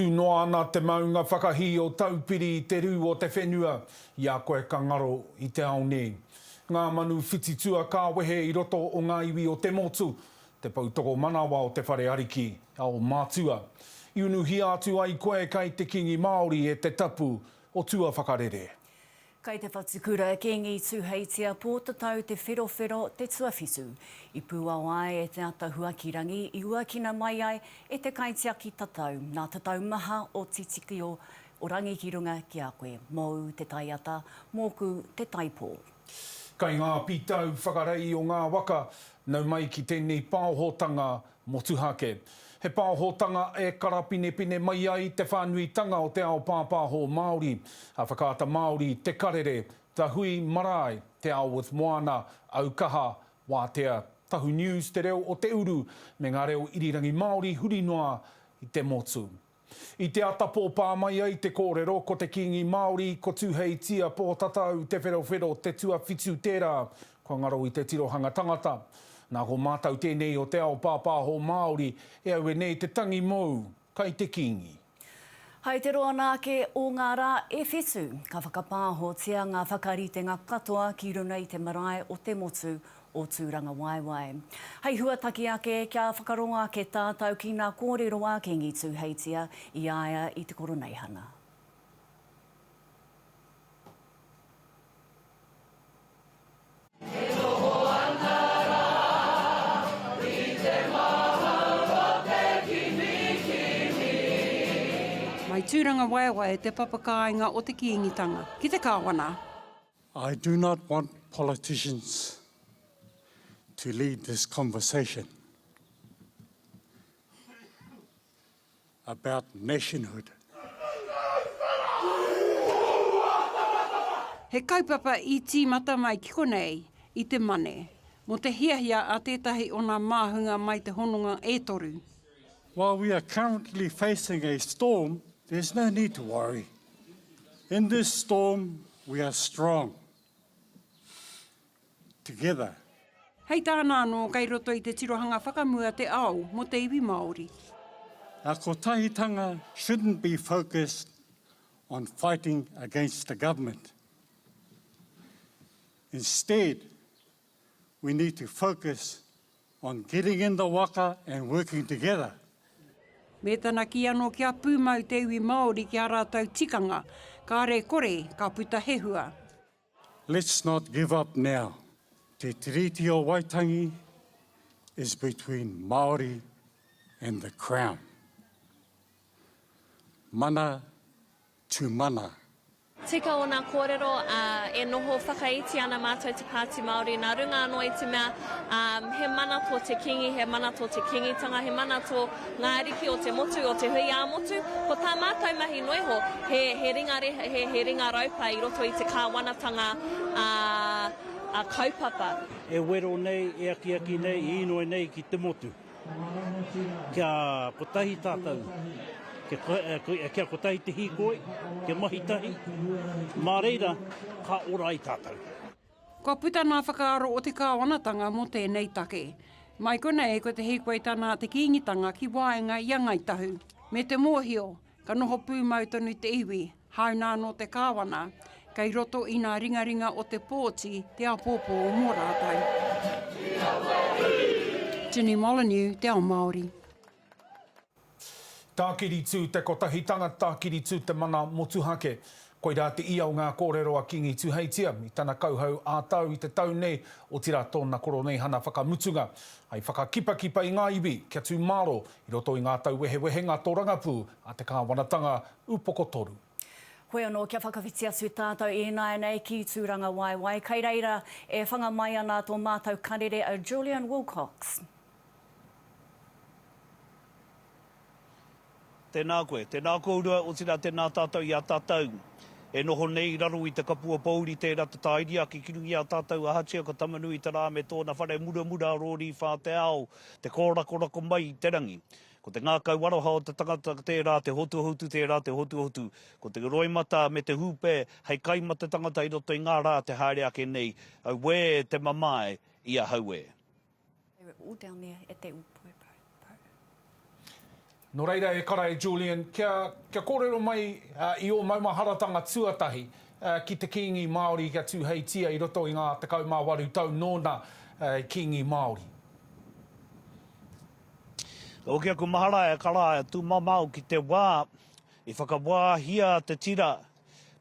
Tū noa ana te maunga whakahī o Taupiri i te rū o te whenua, i a koe ka ngaro i te ao nei. Ngā manu whititua ka wehe i roto o ngā iwi o te motu, te poutokomanawa o te whare ariki, a o mātua. I unuhia atu ai koe kai te Kīngi Māori e te tapu o tuawhakarere. Kai te whatukura Kīngi Tūheitia Pōtatau Te Wherowhero te tuawhitu i pūao ai e Te Atahuakirangi i uakina mai ai e te kaitiaki tatau nā tatau maha o Titikio o Rangi ki runga ki a koe mōu te tai ata, mōku te tai pō. Kai ngā pītau whakarei o ngā waka, nau mai ki tēnei paohotanga motuhake. He paohotanga e karapinepine mai ai te whānuitanga o te ao pāpāho Māori, a Whakaata Māori, Te Karere, The Hui Marae, Te Ao with Moana, Aukaha, Wātea, Tahu News, Te Reo o Te Uru, me ngā reo irirangi Māori huri noa i te motu. I te atapō pā mai ai te kōrero ko te Kīngi Māori, ko Tūheitia Pōtatau Te Wherowhero te tuawhitu tērā kua ngaro i te tirohanga tangata. Nā ko mātau tēnei o te ao pāpāho Māori e aue nei te tangi mōu kai te Kīngi. Hai te roanga ake o ngā rā e whitu, ka whakapāhotia ngā whakaritenga katoa ki runa i te marae o te motu o Tūrangawaewae. Hei huataki ake kia whakarongo ake tātou ki ngā kōrero a Kīngi Tūheitia i a ia i te Koroneihana. E noho ana rā i te mahau o te kimikimi. Mai Tūrangawaewae te papakāinga o te Kīngitanga ki te Kāwana. I do not want politicians to lead this conversation about nationhood. He kaupapa i tīmata mai ki konei i te Mane, mō te hiahia a tētahi o nā māhunga mai te hononga e toru. While we are currently facing a storm, there's no need to worry. In this storm, we are strong. Together. Hei tāna anō, kei roto i te tirohanga whakamua te ao mō te iwi Māori. Our kotahitanga shouldn't be focused on fighting against the government. Instead, we need to focus on getting in the waka and working together. Me tana kī anō kia pūmau te iwi Māori ki ā rātou tikanga, kāre kore ka puta he hua. Let's not give up now. Te Tiriti o Waitangi is between Māori and the Crown. Mana to mana. Tika ōna kōrero, ā, e noho whakaiti ana mātou te Pāti Māori nā runga anō i te mea, ā, he mana tō te Kīngi, he mana tō te Kīngitanga, he mana tō ngā ariki o te motu, o te hui ā-motu. Ko tā mātou mahi noa iho, he, he ringa reha, he, he ringa raupa i roto i te kāwanatanga ā, ā kaupapa. E wero nei, e akiaki nei, e inoi nei ki te motu. Kia kotahi tātou, kia kotahi te hīkoi, kia mahi tahi, mā reira ka ora ai tātou. Kua puta ngā whakaaro o te kāwanatanga mō tēnei take. Mai konei ko te hīkoitana a te Kīngitanga ki waenga i a Ngāi Tahu, me te mōhio Ka noho pūmau tonu te iwi, hāuna anō te kāwana, kei roto i nā ringaringa o te pōti te āpōpō mō rātou. Jenny Molyneux, Te Ao Māori. Tākiri tū te kotahitanga, tākiri tū te mana motuhake. Koirā te ia o ngā kōrero a Kīngi Tūheitia i tana kauhau ā-tau i te tau nei, otirā tōna koroneihana whakamutunga, hai whakakipakipa i ngā iwi kia tū māro I roto i ngā tau wehewehenga tōrangapū a te kāwanatanga, upoko toru. Hoi anō kia whakawhiti atu tātou ināianei ki Tūrangawaewae, kei reira e whanga mai ana tō mātou karere a Julian Wilcox. Tēnā koe, tēnā kōrua, otirā tēnā tātou i a tātou e noho nei i raro i te kapua pōuri tērā te tāiri ake ki runga i a tātou ahatia ko Tamanui te rā me tōna whare muramura a Rōrī Whāteao Te kōrakorako mai i te rangi. Ko te ngākau aroha o te tangata tērā te hotuhotu tērā te hotuhotu. Ko te roimata me te hūpē hei kai ma te tangata i roto i ngā rā te haere ake nei. Auē te mamae i ahau e. They were all down there at that Upopo. Nō reira e kara e Julian, kia, kia kōrero mai i ō maumaharatanga tuatahi ki te Kīngi Māori kia tūheitia i roto i ngā 18 tau nōna Kīngi Māori. Ka hoki aku mahara e kara e tūmamao ki te wā i whakawāhia te tira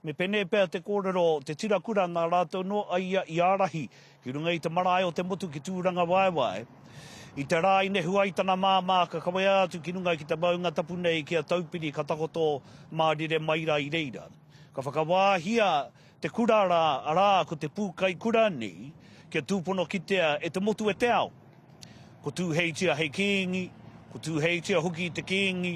Me pēnei pea te kōrero, te tira kura nā rātou nō a ia i ārahi ki runga i te marae o te motu ki Tūrangawaewae. I te rā i nehu ai tana māmā ka kawea atu ki runga ki te maunga tapu nei ki a Taupiri ka takoto mārire mai rā i reira. Ka whakawāhia te kura rā, arā, ko te pūkai kura nei, kia tūpono kitea e te motu e te ao. Ko Tūheitia hei kīngi, ko Tūheitia hoki te kīngi,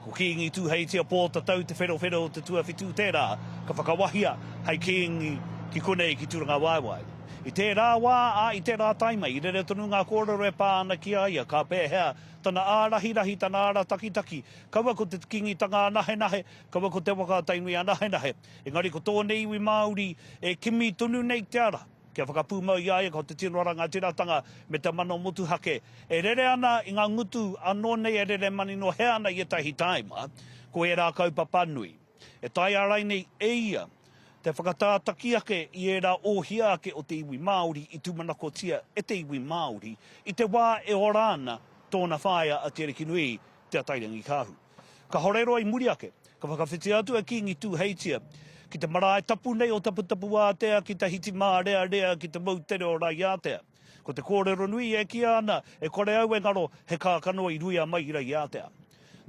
ko Kīngi Tūheitia Pōtatau Te Wherowhero Te Tuawhitū tērā ka whakawahia hei kīngi ki konei ki Tūrangawaewae. I tērā wā, ā, i tērā taima, i rere tonu ngā kōrero e pā ana ki a ia, ka pēhea tana ārahirahi, tana aratakitaki, kaua ko te Kīngitanga anahenahe, kaua ko te waka a Tainui anahenahe, engari ko tōna iwi Māori e kimi tonu nei te ara. Kia whakapūmau i a ia ko te tino rangatiratanga me te mana motuhake e rere ana i ngā ngutu anō nei e rere maninohea ana i ētahi tāima, ko ērā kaupapa nui. E taea rainei e ia te whakatātaki ake i ērā ōhia ake o te iwi Māori i tūmanakotia e te iwi Māori i te wā e ora ana tōna whaea a Te Arikinui Te Atairangikaahu. Kahore roa i muri ake, ka whakawhiti atu a Kīngi Tūheitia ki te marae tapu nei o Taputapuātea ki Tahiti Mārearea ki te moutere o Raiātea. Ko te kōrero nui e kīia ana, e kore au e ngaro, he kākano i ruia mai i Raiātea.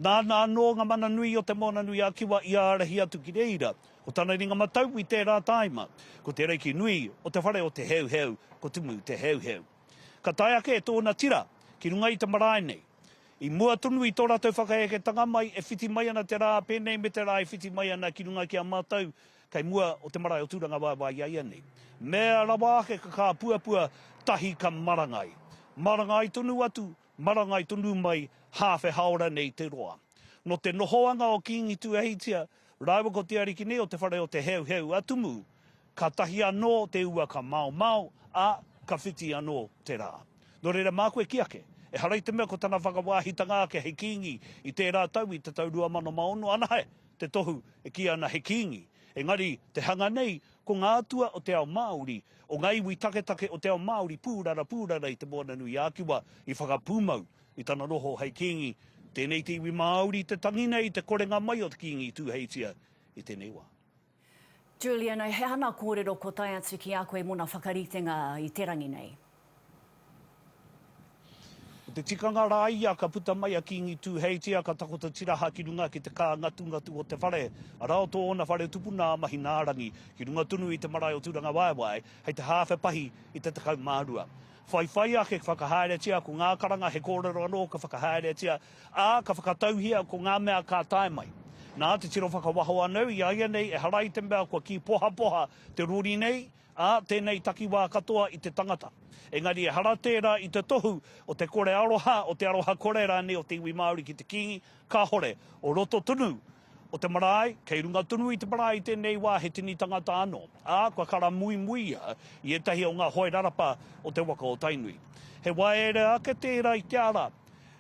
Nāna anō ngā mana nui o Te Moananui-a-Kiwa i ārahi atu ki reira, ko tana ringa matau i tērā tāima, ko te reiki nui o te whare o Te Heuheu, ko Tumu Te Heuheu. Ka tae ake tōna tira ki runga i te marae nei. I mua tonu i tō rātou whakaeketanga mai, e whiti mai ana te rā pēnei me te rā e whiti mai ana ki runga ki a mātou kei mua o te marae o Tūrangawaewae i a ia nei. Mea rawa ake ka kāpuapua tahi ka marangai. Marangai tonu atu, marangai tonu mai, hāwhe hāora nei te roa. Nō te nohoanga o Kīngi Tūheitia rāua ko te ariki nei o te whare o Te Heuheu a Tumu, Kātahi anō te ua ka maomao, ā, ka whiti anō te rā. Nō reira māku e kī ake, ehara i te mea ko tana whakawāhitanga ake hei kīngi i tērā tau i te tau 2006 anahe te tohu e kī ana he kīngi, engari te hanga nei ko ngā atua o te ao Māori, o ngā iwi taketake o te ao Māori pūrara pūrara i Te Moananui-a-Kiwa i whakapūmau i tana noho hei kīngi. Tēnei te iwi Māori te tangi nei te korenga mai o te Kīngi Tūheitia i tēnei wā. Julian, he aha nā kōrero kua tae atu ki a koe mō nā whakaritenga i te rangi nei? Ko te tikanga rā ia ka puta mai a Kīngi Tūheitia ka takoto tiraha ki runga ki te kāngatungatū o te whare, arā o tōna whare tupuna a Mahinaarangi, ki runga tonu i te marae o Tūrangawaewae, hei te hāwhe pahi i te 12. Whaiwhai ake ka whakahaeretia ko ngā karanga he kōrero anō ka whakahaeretia, ā, ka whakatauhia ko ngā mea ka tae mai. Nā te tiro whakawaho anau i a ia nei ehara i te mea kua kī pohapoha te rori nei, ā, tēnei takiwā katoa i te tangata. Engari ehara tērā i te tohu o te kore aroha, o te aroha kore rānei o te iwi Māori ki te Kīngi, kāhore, o roto tonu o te marae, kei runga tonu i te marae i tēnei wā he tini tangata anō, ā, kua karamuimuia i ētahi o ngā hoe rarapa o te waka o Tainui. He waerea ake tērā i te ara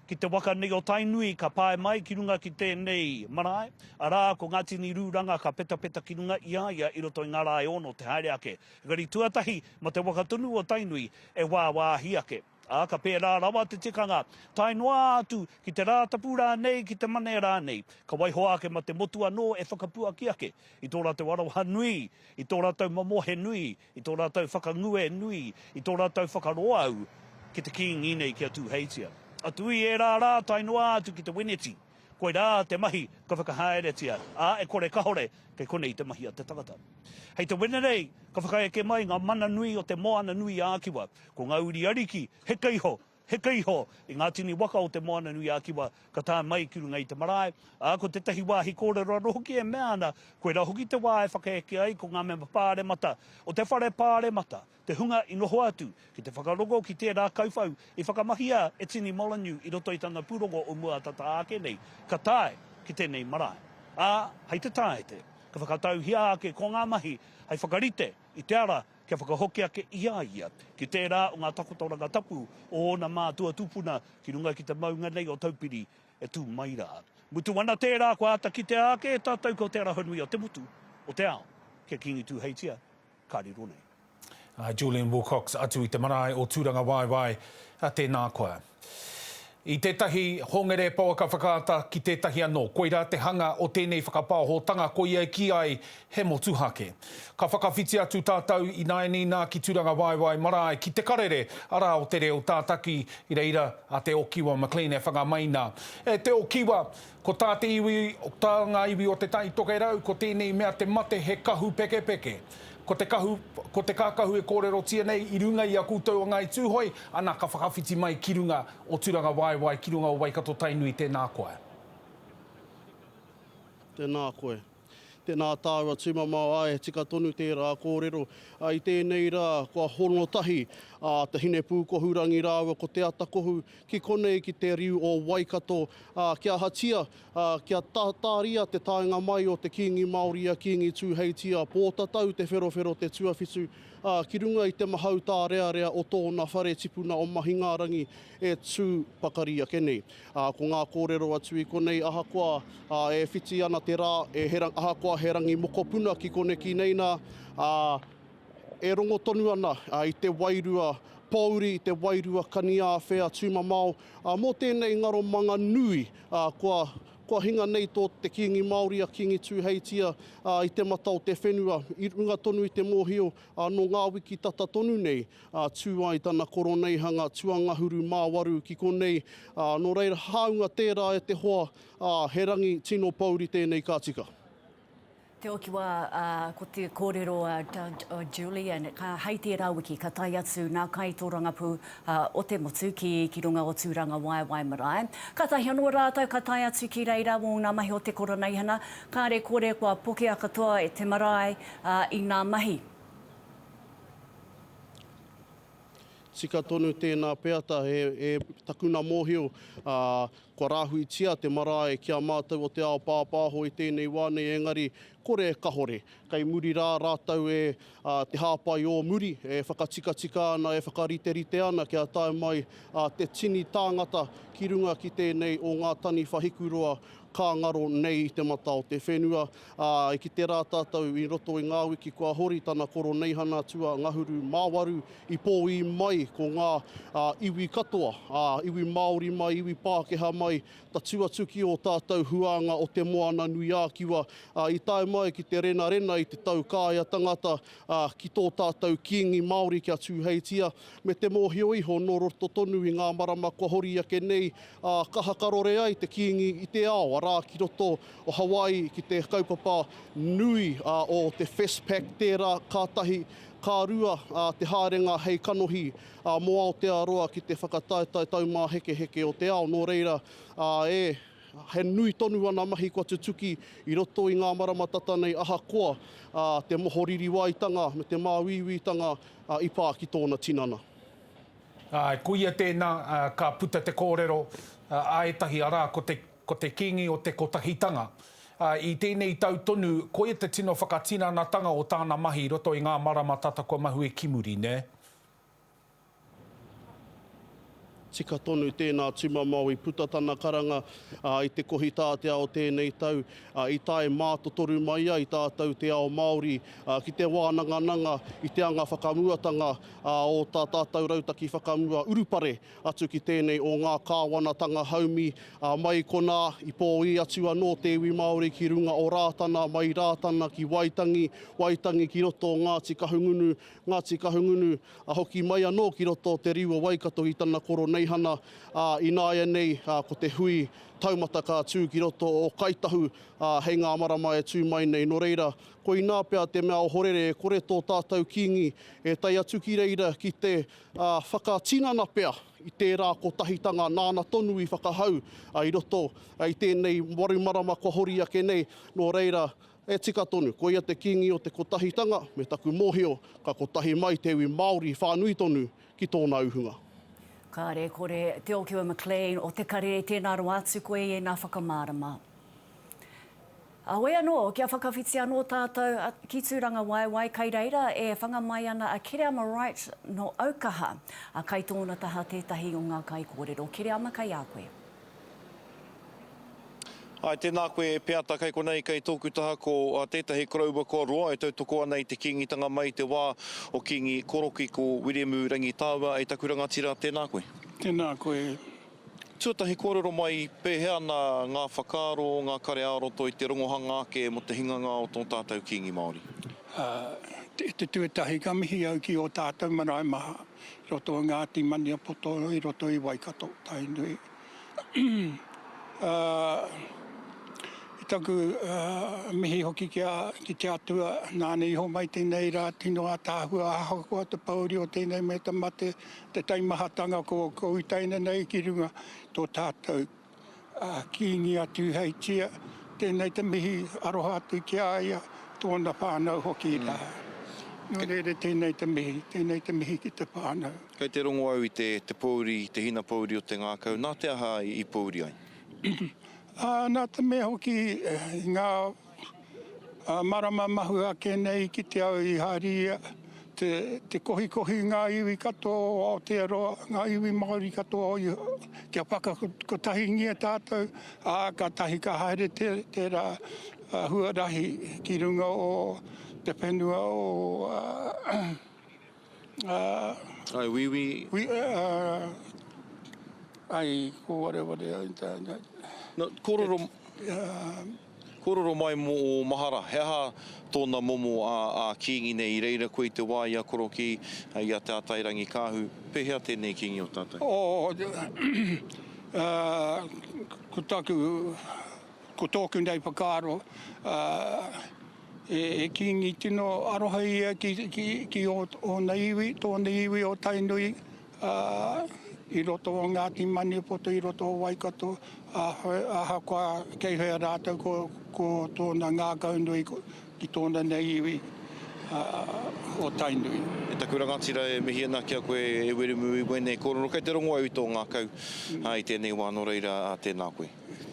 ki te waka nei o Tainui ka pae mai ki runga ki tēnei marae, arā, ko ngā tini rūranga ka petapeta ki runga i a ia i roto i ngā rā e ono te haere ake. Engari tuatahi, ma te waka tonu o Tainui e wāwāhi ake. Ā, ka pērā rawa te tikanga, tae noa atu ki te Rātapu rānei, ki te Mane rānei, ka waiho ake ma te motu anō e whakapuaki ake i tō rātou aroha nui, i tō rātou mamohe nui, i tō rātou whakangue nui, i tō rātou whakaroau ki te Kīngi nei ki a Tūheitia. Atu i ērā rā tae noa atu ki te Weneti, koirā te mahi ka whakahaeretia, ā, e kore kahore kei konei te mahi a te tangata. Hei te Wenerei ka whakaeke mai ngā mana nui o te Moana nui ā-Kiwa, ko ngā uri ariki, heke iho, heke iho i ngā tini waka o te Moana nui ā-Kiwa ka tae mai ki runga i te marae, ā, ko tētahi wāhi kōrero anō hoki e mea ana, koirā hoki te wā e whakaeke ai ko ngā mema pāremata o te whare pāremata, te hunga i noho atu ki te whakarongo ki tērā kauwhau i whakamahia e Tini Molyneux i roto i tana pūrongo o mua tata ake nei, ka tae ki tēnei marae. Ā, hei te Tāete, ka whakatauhia ake ko ngā mahi hei whakarite i te ara kia whakahoki ake i a ia ki tērā o ngā takotoranga tapu o ōna mātua tūpuna ki runga ki te maunga nei o Taupiri. e tū mai rā. Mutu ana tērā, kua āta kitea ake e tātou ko Te Arahanui o te motu, o te ao, kia Kīngi Tūheitia, ka riro nei. A Julian Wilcox atu i te marae o Tūrangawaewae, tēnā koe. I tētahi hongere pouaka whakaata ki tētahi anō, koirā te hanga o tēnei whakapaohotanga koia e kī ai he motuhake. Ka whakawhiti atu tātou ināianei nā ki Tūrangawaewae marae ki Te Karere, arā o te reo tātaki, i reira a Te Okiwa McLean e whanga mai nā. E Te Okiwa, ko tā te iwi, tā ngā iwi o Te Tai Tokerau, ko tēnei mea te mate he kahu pekepeke. Ko te kahu, ko te kākahu e kōrerotia nei i runga i a koutou o Ngāi Tūhoe, ana ka whakawhiti mai ki runga o Turangawaewae, ki runga o Waikato Tainui, tēnā koe. Tēnā koe. Tēnā tāua tūmamao, āe, he tika tonu tērā kōrero. I tēnei rā, kua hono tahi a Te Hinepūkohurangi rāua ko Te Atakohu ki konei ki te riu o Waikato, ā, kia ahatia, ā, kia tātāria te taenga mai o te Kīngi Māori a Kīngi Tūheitia, Pōtatau Te Wherowhero Te Tuawhitu, ā, ki runga i te mahau tārearea o tōna whare tipuna o Mahingārangi e tū pakari ake nei. Ā, ko ngā kōrero atu i konei ahakoa, ā, e whiti ana te rā, e he, ahakoa he rangi mokopuna ki koneki nei nā, ā, e rongo tonu ana i te wairua pōuri, i te wairua kaniāwhea tūmamao, ā, mō tēnei ngaromanga nui, ā, kua, kua hinga nei tō te Kīngi Māori a Kīngi Tūheitia, ā, i te mata o te whenua, i runga tonu i te mōhio, ā, nō ngā wiki tata tonu nei, ā, tū ai tana koroneihanga tuangahuru mā waru ki konei, ā, nō reira, hāunga tērā e te hoa, ā, he rangi tino pōuri tēnei ka tika. Te Okiwa, ā, ko te kōrero a Julian, ka, hei tērā wiki ka tae atu ngā kaitōrangapū o te motu ki, ki runga o Tūrangawaewae Marae. Kātahi anō rātou ka tae atu ki reira mō ngā mahi o te Koroneihana, kāre kore kua pokea katoa e te marae, ā, i ngā mahi. Tika tonu tēnā peata, he, he takuna mōhio, ā, kua rāhuitia te marae ki a mātou o te ao pāpāho i tēnei wā nei, engari, kore e kahore. Kei muri rā rātou e, ā, te hāpai ō muri, e whakatikatika ana, e whakariterite ana kia tae mai, ā, te tini tāngata ki runga ki tēnei o ngā taniwha hikuroa ka ngaro nei i te mata o te whenua, ā, i kite rā tātou i roto i ngā wiki kua hori tana koroneihana tua ngahuru mā waru i pōī mai ko ngā iwi katoa, ā, iwi Māori mai, iwi Pākehā mai, tatū atu ki ō tātou huānga o Te Moana-nui-ā-Kiwa, ā, i tae mai ki te renarena i te tau kāea tangata, ā, ki tō tātou Kīngi Māori kia tūheitia, me te mōhio iho nō roto tonu i ngā marama kua hori ake nei, ā, ka hakarore ai te Kīngi i te ao, arā, ki roto o Hawaii, ki te kaupapa nui o te FestPac tērā, ka tahi, ka rua te haerenga hei kanohi mō Aotearoa ki te whakataetae taumāhekeheke o te ao, nō reira, e, he nui tonu ana mahi kua tutuki i roto i ngā marama tata nei ahakoa te mohoririwaitanga me te māuiuitanga i pā ki tōna tinana. Āe, koia tēnā, ka puta te kōrero a ētahi, arā, ko te, ko te Kīngi o te Kotahitanga. I tēnei tau tonu, koia te tino whakatinanatanga o tāna mahi i roto i ngā marama tata kua mahue ki muri, nē? Tika tonu tēnā tūmamao i puta tana karanga i te Kohitātea o tēnei tau, i tae mātotoru mai ai tātou te ao Māori ki te wānangananga i te anga whakamuatanga o tā tātou rautaki whakamua urupare atu ki tēnei o ngā kāwanatanga haumi, mai konā i pōī atu anō te iwi Māori ki runga o Rātana, mai Rātana ki Waitangi, Waitangi ki roto o Ngāti Kahungunu, Ngāti Kahungunu, a hoki mai anō ki roto o te riu o Waikato i tana koroneihana, ā, ināianei, ā, ko te hui taumata ka tū ki roto o Kai Tahu, ā, hei ngā marama e tū mai nei. Nō reira, koinā pea te mea ohorere e kore tō tātou Kīngi e tae atu ki reira ki te, ā, whakatinana pea i tērā kotahitanga nāna tonu i whakahau, ā, i roto, ā, i tēnei waru marama kua hori ake nei. Nō reira, E tika tonu, ko ia te Kīngi o te kotahitanga, me taku mōhio, ka kotahi mai te iwi Māori whānui tonu ki tōna uhunga. Kāre kore, Te Okiwa McLean o Te Karere, tēnā rawa atu koe i ēnā whakamārama. Heoi anō, kia whakawhiti anō tātou ki Tūrangawaewae, kai reira e whanga mai ana a Kereama Wright nō Aukaha, a kai tōna taha tētahi o ngā kaikōrero. Kereama, kei a koe. Āe, tēnā koe e Peata, kei konei kei tōku taha ko tētahi koroua kua roa e tautoko ana i te Kīngitanga mai i te wā o Kīngi Koroki ko Wiremu Rangitaua e taku rangatira, tēnā koe. Tēnā koe. Tuatahi kōrero mai, pēhea ana ngā whakaaro, ngā kare ā-roto i te rongohanga ake mō te hinganga o tō tātou Kīngi Māori? I te tuatahi ka mihi au ki ō tātou marae maha i roto o Ngāti Maniapoto, i roto i Waikato, Tainui. I taku mihi hoki ki a, ki te Atua, nāna i homai tēnei rā tino ātaahua ahakoa te pōuri o tēnei me te mate, te taimahatanga ko ko utaina nei ki runga tō tātou Kīngi a Tūheitia. Tēnei te mihi aroha atu ki a ia, tōna whānau hoki rā. Nō reira tēnei te mihi, tēnei te mihi ki te whānau. Kei te rongo au i te te pōuri, te hinapōuri o te ngākau. Nā te aha i pōuri ai? Ā, nā te mea hoki i ngā marama mahu ake nei ki te au i haere ia te te kohikohi i ngā iwi katoa o Aotearoa, ngā iwi Māori katoa o kia whakakotahingia tātou, ā, kātahi ka haere te tērā huarahi ki runga o te whenua o Ai, wīwī. Wi, ai, ko wareware au. No, kōrero, kōrero mai mō ō mahara, he aha tōna momo ā, ā Kīngi nei i reira koe i te wā i a Korokī, i a Te Atairangikaahu, pēhea tēnei Kīngi o tātou? Oh, ko taku, ko tōku nei whakaaro, He kīngi tino aroha ia ki ōna iwi, tōna iwi o Tainui, ā, i roto o Ngāti Maniapoto, i roto o Waikato, ahakoa kei whea rātou ko tōna ngākaunui ki tōna nei iwi o Tainui. E taku rangatira e mihi ana ki a koe e Wiremu i wēnei kōrero. Kei te rongo au i tō ngākau i tēnei wā nō reira tēnā koe.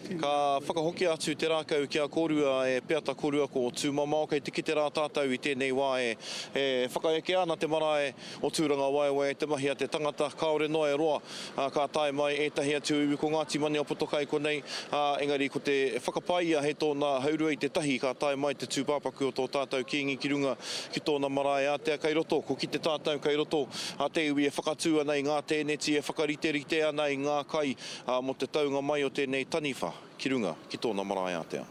Ka whakahokia atu te rākau ki a kōrua e Peata kōrua ko Tūmamao. Kei te kite rā tātou i tēnei wā e whakaekea ana te marae o Tūrangawaewae e te mahi a te tangata. Kāore noa e roa ka tae mai ētahi atu iwi ko Ngāti Maniapoto kai konei, ā, engari ko te whakapae ia hei tōna haurua i te tahi ka tae mai te tūpāpaku o tō tātou Kīngi ki runga ki tōna marae ātea kei roto. Ko kite tātou kei roto a te iwi e whakatū ana i ngā tēneti, e whakariterite ana i ngā kai ā, mō te taunga mai o tēnei taniwha ki runga ki tōna marae ātea.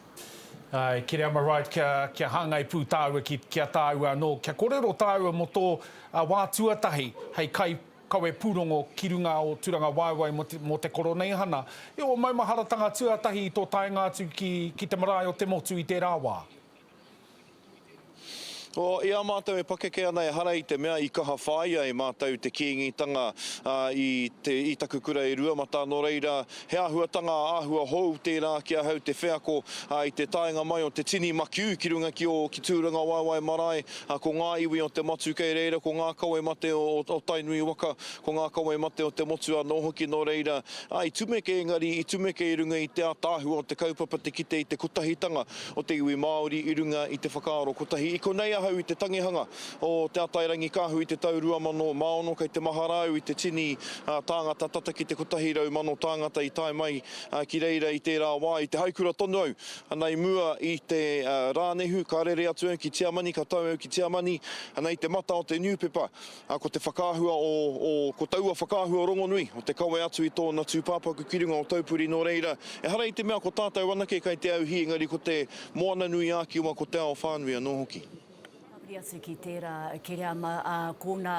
Āe, Kereama Wright, kia, kia hāngai pū tāua ki, ki a tāua anō. Kia kōrero tāua mō tō wā tuatahi hei kaikawe pūrongo ki runga o Turangawaewae mō te, mō te Koroneihana. I ō maumaharatanga tuatahi i tō taenga atu ki, ki te marae o te motu i tērā wā? Oh, i a mātou e pakeke ana ehara i te mea i kaha whāia e mātou te Kīngitanga i te, i taku kura e Ruamata, nō reira, he āhuatanga āhua hou tērā ki ahau te wheako i te taenga mai o te tini makiu ki runga ki ō, ki Tūrangawaewae marae, ko ngā iwi o te matu kei reira, ko ngā kawe mate o, o Tainui waka, ko ngā kawe mate o te motu anō hoki, nō reira, i tumeke engari i tumeke i runga i te ātaahua o te kaupapa te kite i te kotahitanga o te iwi Māori i runga i te whakaaro kotahi. I konei ahau i te tangihanga o Te Atairangikaahu i te tau 2006, kei te mahara au i te tini tāngata tata ki te 100,000 tāngata i tae mai ki reira i tērā wā. I te haikura tonu au, ana i mua i te Rānehu, ka rere atu au ki Tiamani, ka tau au ki Tiamani, ana i te mata o te niupepa, Ā, ko te whakaahua o, o, ko taua whakaahua rongonui o te kawe atu i tōna tūpāpaku ki runga o Taupuri, nō reira, ehara i te mea ko tātou anake kai te auhī, engari ko te Moana-nui-ā-Kiwa, ko te ao whānui anō hoki. Tāpiri atu ki tērā kereama, ā, ko nā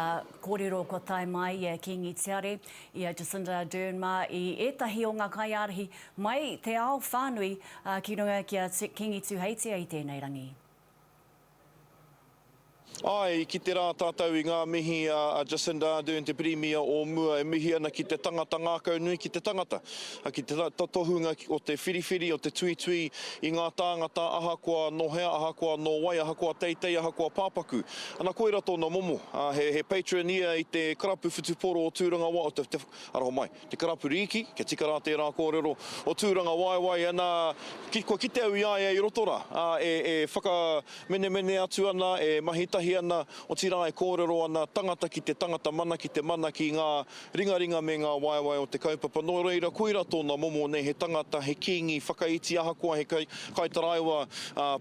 kōrero kua tae mai i a Kīngi Tiare, i a Jacinda Ardern mā, i ētahi o ngā kaiārahi mai te ao whānui, ā, ki runga ki a Kīngi Tūheitia i tēnei rangi. Āe, i kite rā tātou i ngā mihi a Jacinda Ardern, te Pirimia o mua, e mihi ana ki te tangata ngākaunui, ki te tangata, ki te tohunga o te whiriwhiri, o te tuitui i ngā tāngata ahakoa nō hea, ahakoa nō wai, ahakoa teitei, ahakoa pāpaku. Ana koira tōna momo, he patron ia i te karapu whutupōro o Tūranga, te, aroha mai, Te karapu rīki, kia tika rā tērā kōrero, o Tūrangawaewae, ana, ki, kua kite au i a ia i roto rā, ā, e, e whakamenemene atu ana, e mahi tahi. mahi ana, otirā e kōrero ana tangata ki te tangata, mana ki te mana, ki ngā ringaringa me ngā waewae o te kaupapa. Nō reira, koirā tōna momo nei, he tangata, he kīngi whakaiti ahakoa he kaitaraiwa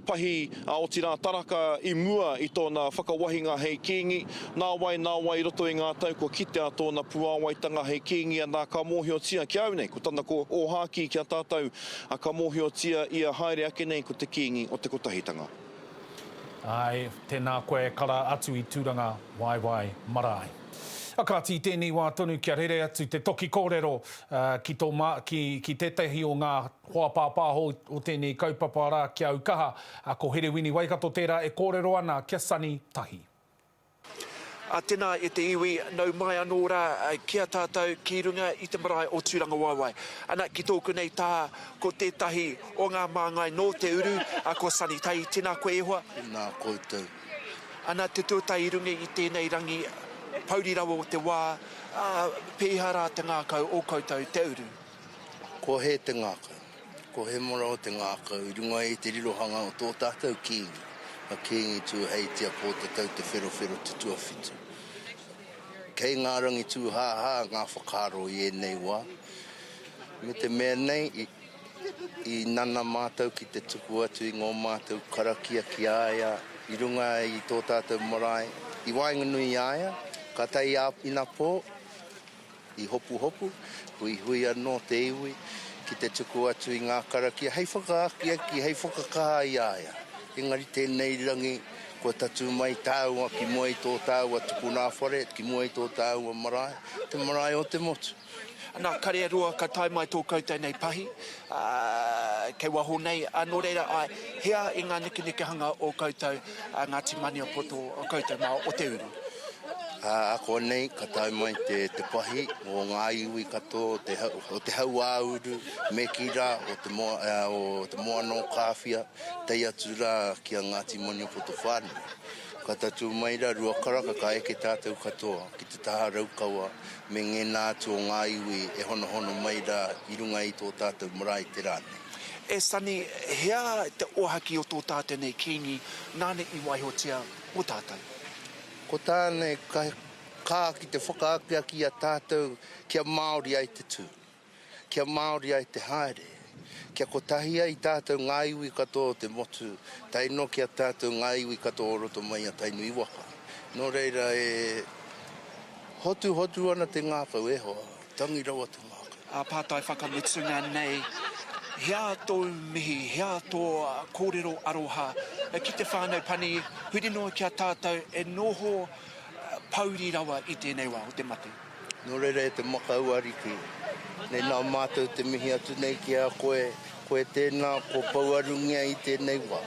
pahi, otirā taraka i mua i tōna whakawahinga hei kīngi. Nāwai, nāwai i roto i ngā tau kua kitea tōna puāwaitanga hei kīngi, anā, ka mōhiotia ki au nei, ko tana ko ōhākī ki a tātou, ka mōhiotia ia haere ake nei ko te kīngi o te kotahitanga. Āe, tēnā koe e kara atu i Tūranga Waewae Marae. A kāti i tēnei wā tonu kia rere atu te toki kōrero ki tō mā, ki, ki tētahi o ngā hoa pāpāho o tēnei kaupapa arā, ki a Aukaha, ko Herewini Waikato tērā e kōrero ana ki a Sonny Tahi. A tena e te iwi, nau mai anō rā ki a tātou ki runga i te marae o Tūrangawaewae. Ana, ki tōku nei taha, ko tētahi o ngā māngai nō te uru, ko Sonny Tai. Tēnā koe e hoa. Tēnā koutou. Ana, te tuatahi i runga i tēnei rangi pouri rawa o te wā, ā, pēhea rā te ngākau o koutou te uru? Kua hē te ngākau. Ko Hemora o te ngākau i runga i te rirohanga o tō tātou Kīngi, a Kīngi Tūheitia Pōtatau Te Wherowhero Te Tuawhitu. Kei ngā rangi tūhāhā ngā whakaaro i ēnei wā, me te mea nei i, i nana mātou ki te tuku atu i ngō mātou karakia ki a ia i runga i tō tātou marae i waenganui i a ia, ka tae ā inapō, I hopuhopu, huihui anō te iwi ki te tuku atu i ngā karakia hei whakaakiaki, hei whakakaha i a ia. Engari tēnei rangi, kua tatū mai tāua ki mua i tō tāua tupuna whare, ki mua i tō tāua marae, te marae o te motu. Nā, kare e roa ka tae mai tō koutou nei pahi, ā, kei waho nei, ā, nō reira, āe, hea i ngā nekenekehanga o koutou, ā, Ngāti Maniapoto, o koutou mā o te uru? Ā, konei ka tae mai te, te pahi o ngā iwi katoa o te, o te hauāuru, me kī rā, o te moa, o te moana o Kāwhia, tae atu rā ki a Ngāti Maniapoto whānui. Ka tatū mai rā Ruakaraka ka eke tātou katoa ki te taha Raukawa me ngēnā atu o ngā iwi e honohono mai rā i runga i tō tātou marae i te rā nei. E Sonny, hea te ōhaki o tō tātou nei Kīngi nāna i waihotia mō tātou? Ko tāna e kaha ki te whakaakiaki i a tātou kia Māori ai te tū, kia Māori ai te haere, kia kotahi ai tātou ngā iwi katoa o te motu, tae noa ki a tātou ngā iwi katoa o roto mai i a Tainui waka. Nō reira e hotuhotu ana te ngākau, e hoa, tangi rawa te ngākau. Ā pātai whakamutunga nei, hea tōu mihi, hea tō kōrero aroha ki te whānau pani huri noa ki a tātou e noho pouri rawa i tēnei wā o te mate? Nō reira e te makau ariki, nei nā mātou te mihi atu nei ki a koe, koe tēnā kua pouarungia i tēnei wā.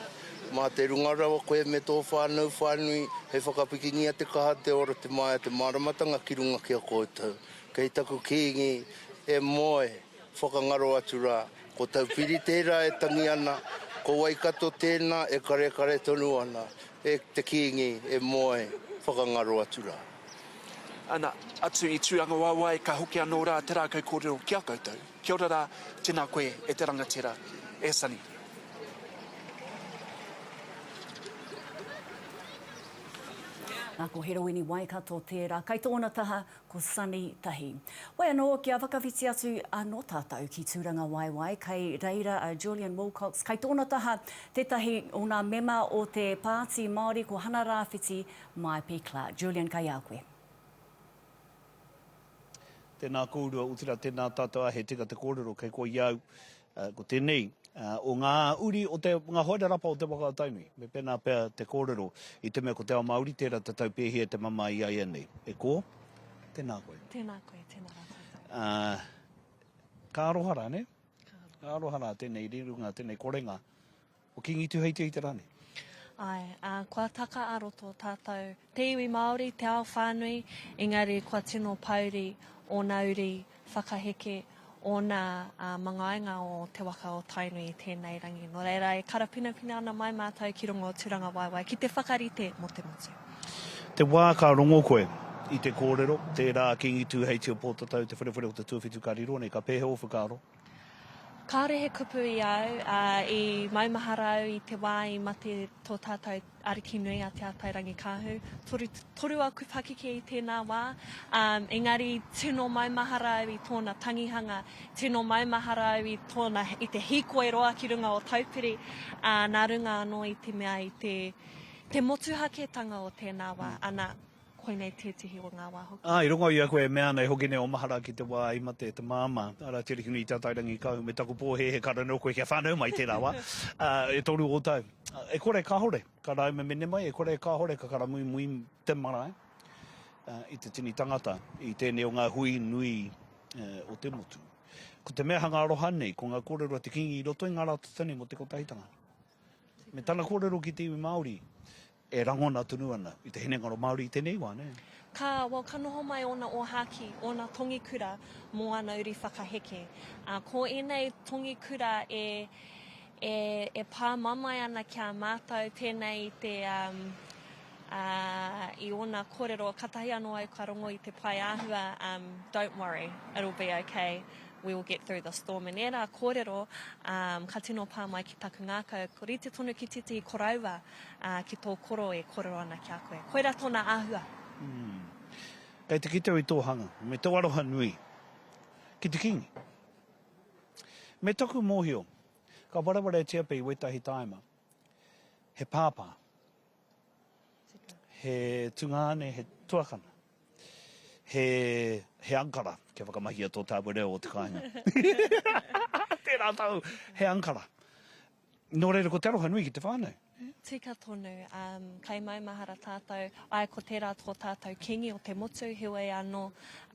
Mā te runga rawa koe me tō whānau whānui hei whakapikingia te kaha, te ora, te māia, te māramatanga ki runga ki a koutou. Kei taku kīngi e moe, whakangaro atu rā. Ko Taupiri tērā e tangi ana, ko Waikato tēnā e karekare tonu ana, e te kīngi e moe, whakangaro atu rā. Ana, atu i Tūrangawaewae ka hoki anō rā te rākau kōrero ki a koutou. Kia ora rā, tēnā koe e te rangatira, e Sonny. Nā, ko Herowini Waikato tērā, kai tōna taha ko Sonny Tahi. Wai anō, kia whakawhiti atu anō tātou ki Tūrangawaewae, kei reira a Julian Wilcox, kai tōna taha tētahi o ngā mema o te Pāti Māori ko Hana Rāwhiti Maipi Clark. Julian, kei a koe. Tēnā kōrua, otirā tēnā tātou, ā, he tika te kōrero kei koa i a au, ko tēnei, o ngā uri o te, ngā hoerarapa o te waka o Tainui, me pēnā pea te kōrero, i te mea ko te ao Māori tērā te taupēhia te mamae i a ia nei. E kō, tēnā koe. Tēnā koe, tēnā rā koutou. Ā, ka aroha rā, nē? Ka aroha rā tēnei rirunga, tēnei korenga. O Kīngi Tūheitia i te rā nei. Āe, ā, kua taka a roto tātou, te iwi Māori, te ao whānui, engari kua tino pōuri ōna uri whakaheke, ōna mangainga o te waka o Tainui i tēnei rangi. Nō reira, e karapinapina ana mai mātou ki runga o Tūrangawaewae ki te whakarite mō te motu. Te wā ka rongo koe i te kōrero, tērā a Kīngi Tūheitia Pōtatau Te Wherewhere o Te Tuawhitu ka riro nei, ka pēhea ō whakaaro? Kāore he kupu i a au, ā, i maumahara au i te wā i mate tō tātou Ariki nui a Te Atairangikaahu. Toru aku pakeke i tēnā wā, ā, engari tino maumahara au i tōna tangihanga, tino maumahara au i tōna, i te hīkoi roa ki runga o Taupiri, ā, nā runga anō i te mea i te, te motuhaketanga o tēnā wā, ana, Koinei tētehi o ngā wā hoki. Ā, i rongo i a koe e mea ana e hoki nei o mahara ki te wā i mate te māmā, arā, Te Arikinui Tātairangi-kau me taku pōhēhē ka rano koe kia whānau mai tērā wā, ā, e toru ō tau. E kore kāore, ka rāumemene mai, e kore kāore ka karamuimui te marae, ā, i te tini tangata i tēnei o ngā hui nui o te motu. Ko te mea hanga aroha nei, ko ngā kōrero a te Kīngi i roto i ngā rā tata nei mō te kotahitanga. Me tana kōrero ki te iwi Māori, E rangona tonu ana i te hinengaro Māori i tēnei wā, nē? Ka, well, ka noho mai ōna ōhākī, ōna tongikura mō ana uri whakaheke. Ā, ko ēnei tongikura e, e, e pā mamae ana ki a mātou pēnei i te, um, ā, i ōna kōrero, katahi anō au ka rongo i te pae āhua, um, don't worry, it'll be okay, we will get through the storm. And ērā kōrero, um, ka tino pā mai ki taku ngākau, rite tonu ki tētehi koroua, ā, ki tō koro e kōrero ana ki a koe. Koirā tōna āhua. Mm. Kei te kite au i tō hanga, me tō aroha nui ki te Kīngi. Me taku mōhio, ka warewaretia pea i wētahi tāima, he pāpā, he tungāne, he tuakana, he, he ankara, kia whakamahia tō tāua reo o te kāinga. Tērā tau, he ankara. Nō reira, ko te aroha nui ki te whānau. Tika tonu, um, kei maumahara tātou, āe ko tērā tō tātou Kīngi o te motu, heoi anō,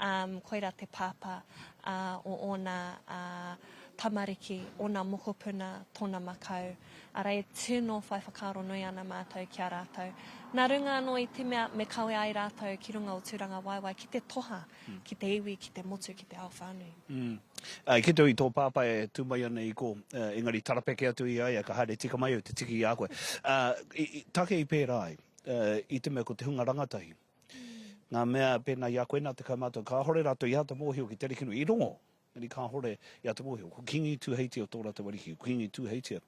um, koirā te pāpā uh, o ōna uh, tamariki, ōna mokopuna, tōna makau. Arā, e tino whai whakaaro nui ana mātou ki a rātou. Nā runga anō i te mea me kawe ai rātou ki runga o Tūrangawaewae ki te toha, ki te iwi, ki te motu, ki te ao whānui. Mm. I kite au i tō pāpā e tū mai ana i kō, engari tarapeke atu i a ia, ka haere tika mai au te tiki i a koe. Take i pērā ai, i te mea ko te hunga rangatahi, ngā mea pēnā i a koe nā te kaumātua, kāhore rātou i āta mōhio ki te Arikinui, i rongo, engari kāhore i āta mōhio, ko Kīngi Tūheitia tō rātou ariki, ko Kīngi Tūheitia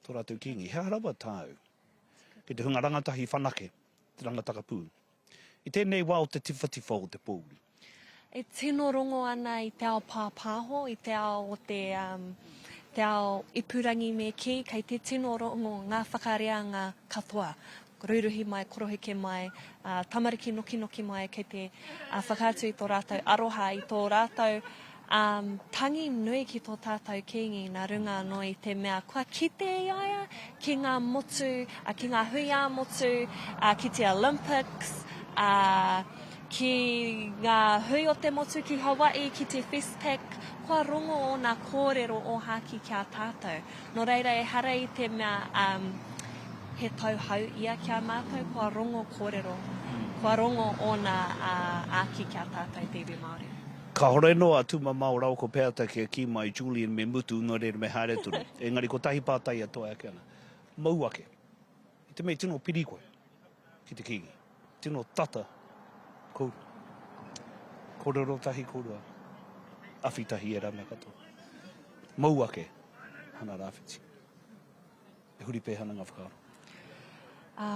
tō rātou kīngi. He aha rawa tāu ki te hunga rangatahi whanake, te rangatakapū? I tēnei wā o te tiwhatiwha o te pōuri. E tino rongo ana i te ao pāpāho, i te ao o te, um, te ao ipurangi me kī, kei te tino rongo ngā whakareanga katoa. Rūruhi mai, koroheke mai, uh, tamariki nokinoki mai, kei te uh, whakaatu i tō rātou aroha, i tō rātou um, tangi nui ki tō tātou Kīngi nā runga anō i te mea kua kite i a ia ki ngā motu, uh, ki ngā hui ā-motu, uh, ki te Olympics, uh, ki ngā hui o te motu ki Hawaii, ki te Festpac, kua rongo ōna kōrero ōhākī ki a tātou. Nō reira ehara i te mea um, he tauhou ia ki a mātou, kua rongo kōrero, kua rongo ōna uh, āki ki a tātou te iwi Māori. Kāore noa a Tūmamao rāua ko Peata kia kī mai Julian me mutu nō reira me haere tonu. Engari kotahi pātai e toe ake ana. Mau ake. I te mea i tino piri koe ki te Kīngi. Tino tata kōrua. Kōrero tahi kōrua. Awhi tahi ērā mea katoa. Mau ake Hana Rāwhiti. E huri pēhea ana ngā whakaaro? Ā,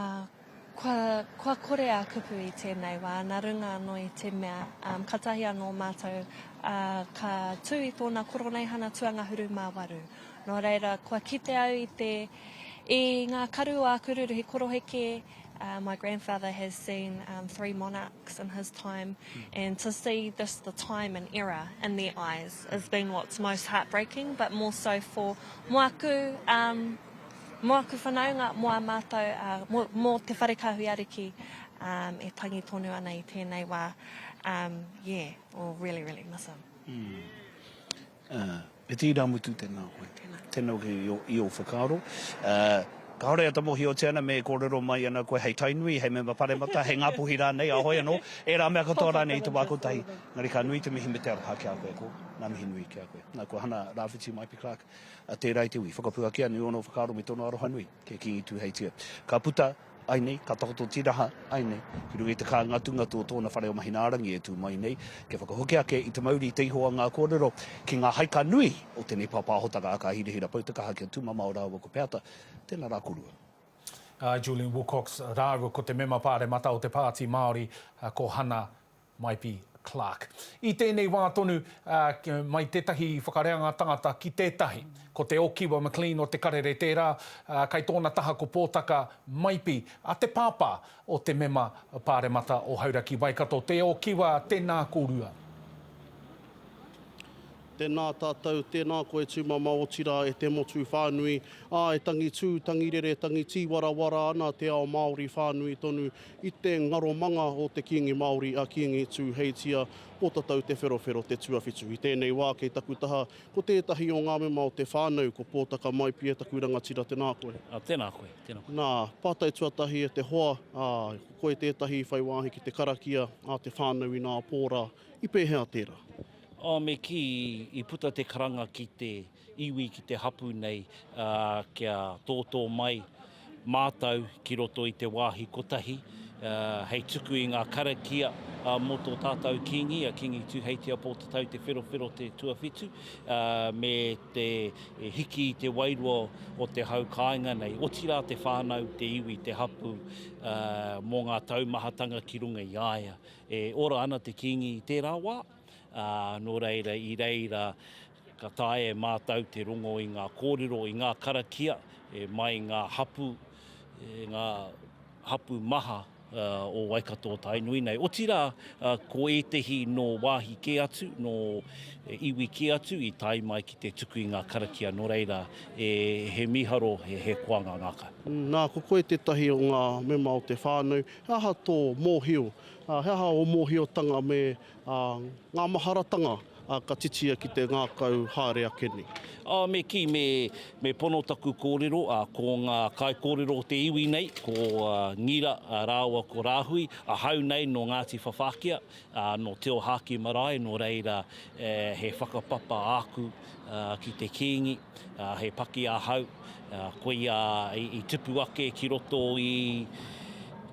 kua, kua kore a kupu i tēnei wā, nā runga anō i te mea, um, katahi anō mātou, ā, ka tū i tōna koroneihana tuangahuru mā waru. Nō reira, kua kite au i te, i ngā karu o āku ruruhi koroheke, uh, my grandfather has seen um, three monarchs in his time, and to see this, the time and era in their eyes has been what's most heartbreaking, but more so for mō aku, um, mō aku whanaunga, mō a mātou, uh, mō, mō Te Whare Kāhui Ariki um, e tangi tonu ana i tēnei wā. Um, yeah, we'll really, really miss him. Mm. Uh, e te irāmutu tēnā koe. Tēnā. Tēnā koe i ō, i ō whakaaro. Uh, kāore ata mōhiotia ana me e kōrero mai ana koe hei Tainui, hei mema paremata, hei Ngāpuhi rānei, ahoi anō, ērā mea katoa rānei i te wā kotahi. Engari ka nui te mihi me te aroha ki a koe, ko, ngā mihi nui ki a koe. Nā, ko Hana Rāwhiti Maipi Clark, a tērā i te ui, whakapuaki ana i ōna whakaaro me tōna aroha nui ki a Kīngi Tūheitia. Ka puta. Ainei, ka takoto tiraha, ainei, ki runga i te kāngatungatu o tōna whare o Mahinaarangi e tū mai nei, kia whakahoki ake i te mauri te iho a ngā kōrero ki ngā haika nui o tēnei pāpāhotanga a Ka Hirahira Poutakaha ki a Tūmamao rāua ko Peata. Tēnā rā korua. A Julian Wilcox rāua ko te Mema Pāremata o te Pāti Māori, ko Hana Maipi Clarke. I tēnei wā tonu, mai tētahi whakareanga tangata ki tētahi. Ko Te Okiwa McLean o Te Karere tērā, kai tōna taha ko Pōtaka Maipi, a te pāpā o te mema pāremata o Hauraki Waikato. Te Okiwa, tēnā kōrua. Tēnā tātou, tēnā koe tūmamao otirā e te motu whānui, ā, e tangi tū, tangi rere, tangi tīwarawara ana te ao Māori whānui tonu i te ngaromanga o te Kīngi Māori a Kīngi Tūheitia Pōtatau Te Wherowhero Te Tuawhitu. I tēnei wā kei taku taha ko tētahi o ngā mema o te whānau, ko Pōtaka Maipie taku rangatira, tēnā koe. Ā, tēnā koe, tēnā koe. Nā, pātai tuatahi e te hoa, ā, ko koe tētahi i whai wāhi ki te karakia a te whānau inā pō rā, i pēhea tērā? Oh, me kī, i puta te karanga ki te iwi, ki te hapū nei, ā, kia tōtō mai mātou ki roto i te wāhi kotahi, ā, hei tuku i ngā karakia, ā, mō tō tātou Kīngi, a Kīngi Tūheitia Pōtatau Te Wherowhero Te Tuawhitu, ā, me te hiki i te wairua o te hau kāinga nei, otirā te whānau, te iwi, te hapū, ā, mō ngā taumahatanga ki runga i a ia. E ora ana te Kīngi i tērā wā, ā, nō reira i reira ka taea e mātou te rongo i ngā kōrero, i ngā karakia, e mai ngā hapū, e ngā hapū maha o Waikato o Tainui nei. Otirā, ko ētehi nō wāhi kē atu, nō iwi kē atu i tae mai ki te tuku i ngā karakia, nō reira, e, he mīharo, he, he koanga ngākau. Nā, ko koe tētahi o ngā mema o te whānau, He aha tō mōhio, he aha ō mōhiotanga me ngā maharatanga ka titia ki te ngākau haere ake nei? Ā, me kī, me, me pono taku kōrero, ā, ko ngā kaikōrero o te iwi nei, ko Ngira rāua ko Rāhui, ahau nei nō Ngāti Whawhākia, ā, nō Te Ōhākī marae, nō reira, he whakapapa āku ki te Kīngi. He paki ahau, koia i tupu ake ki roto i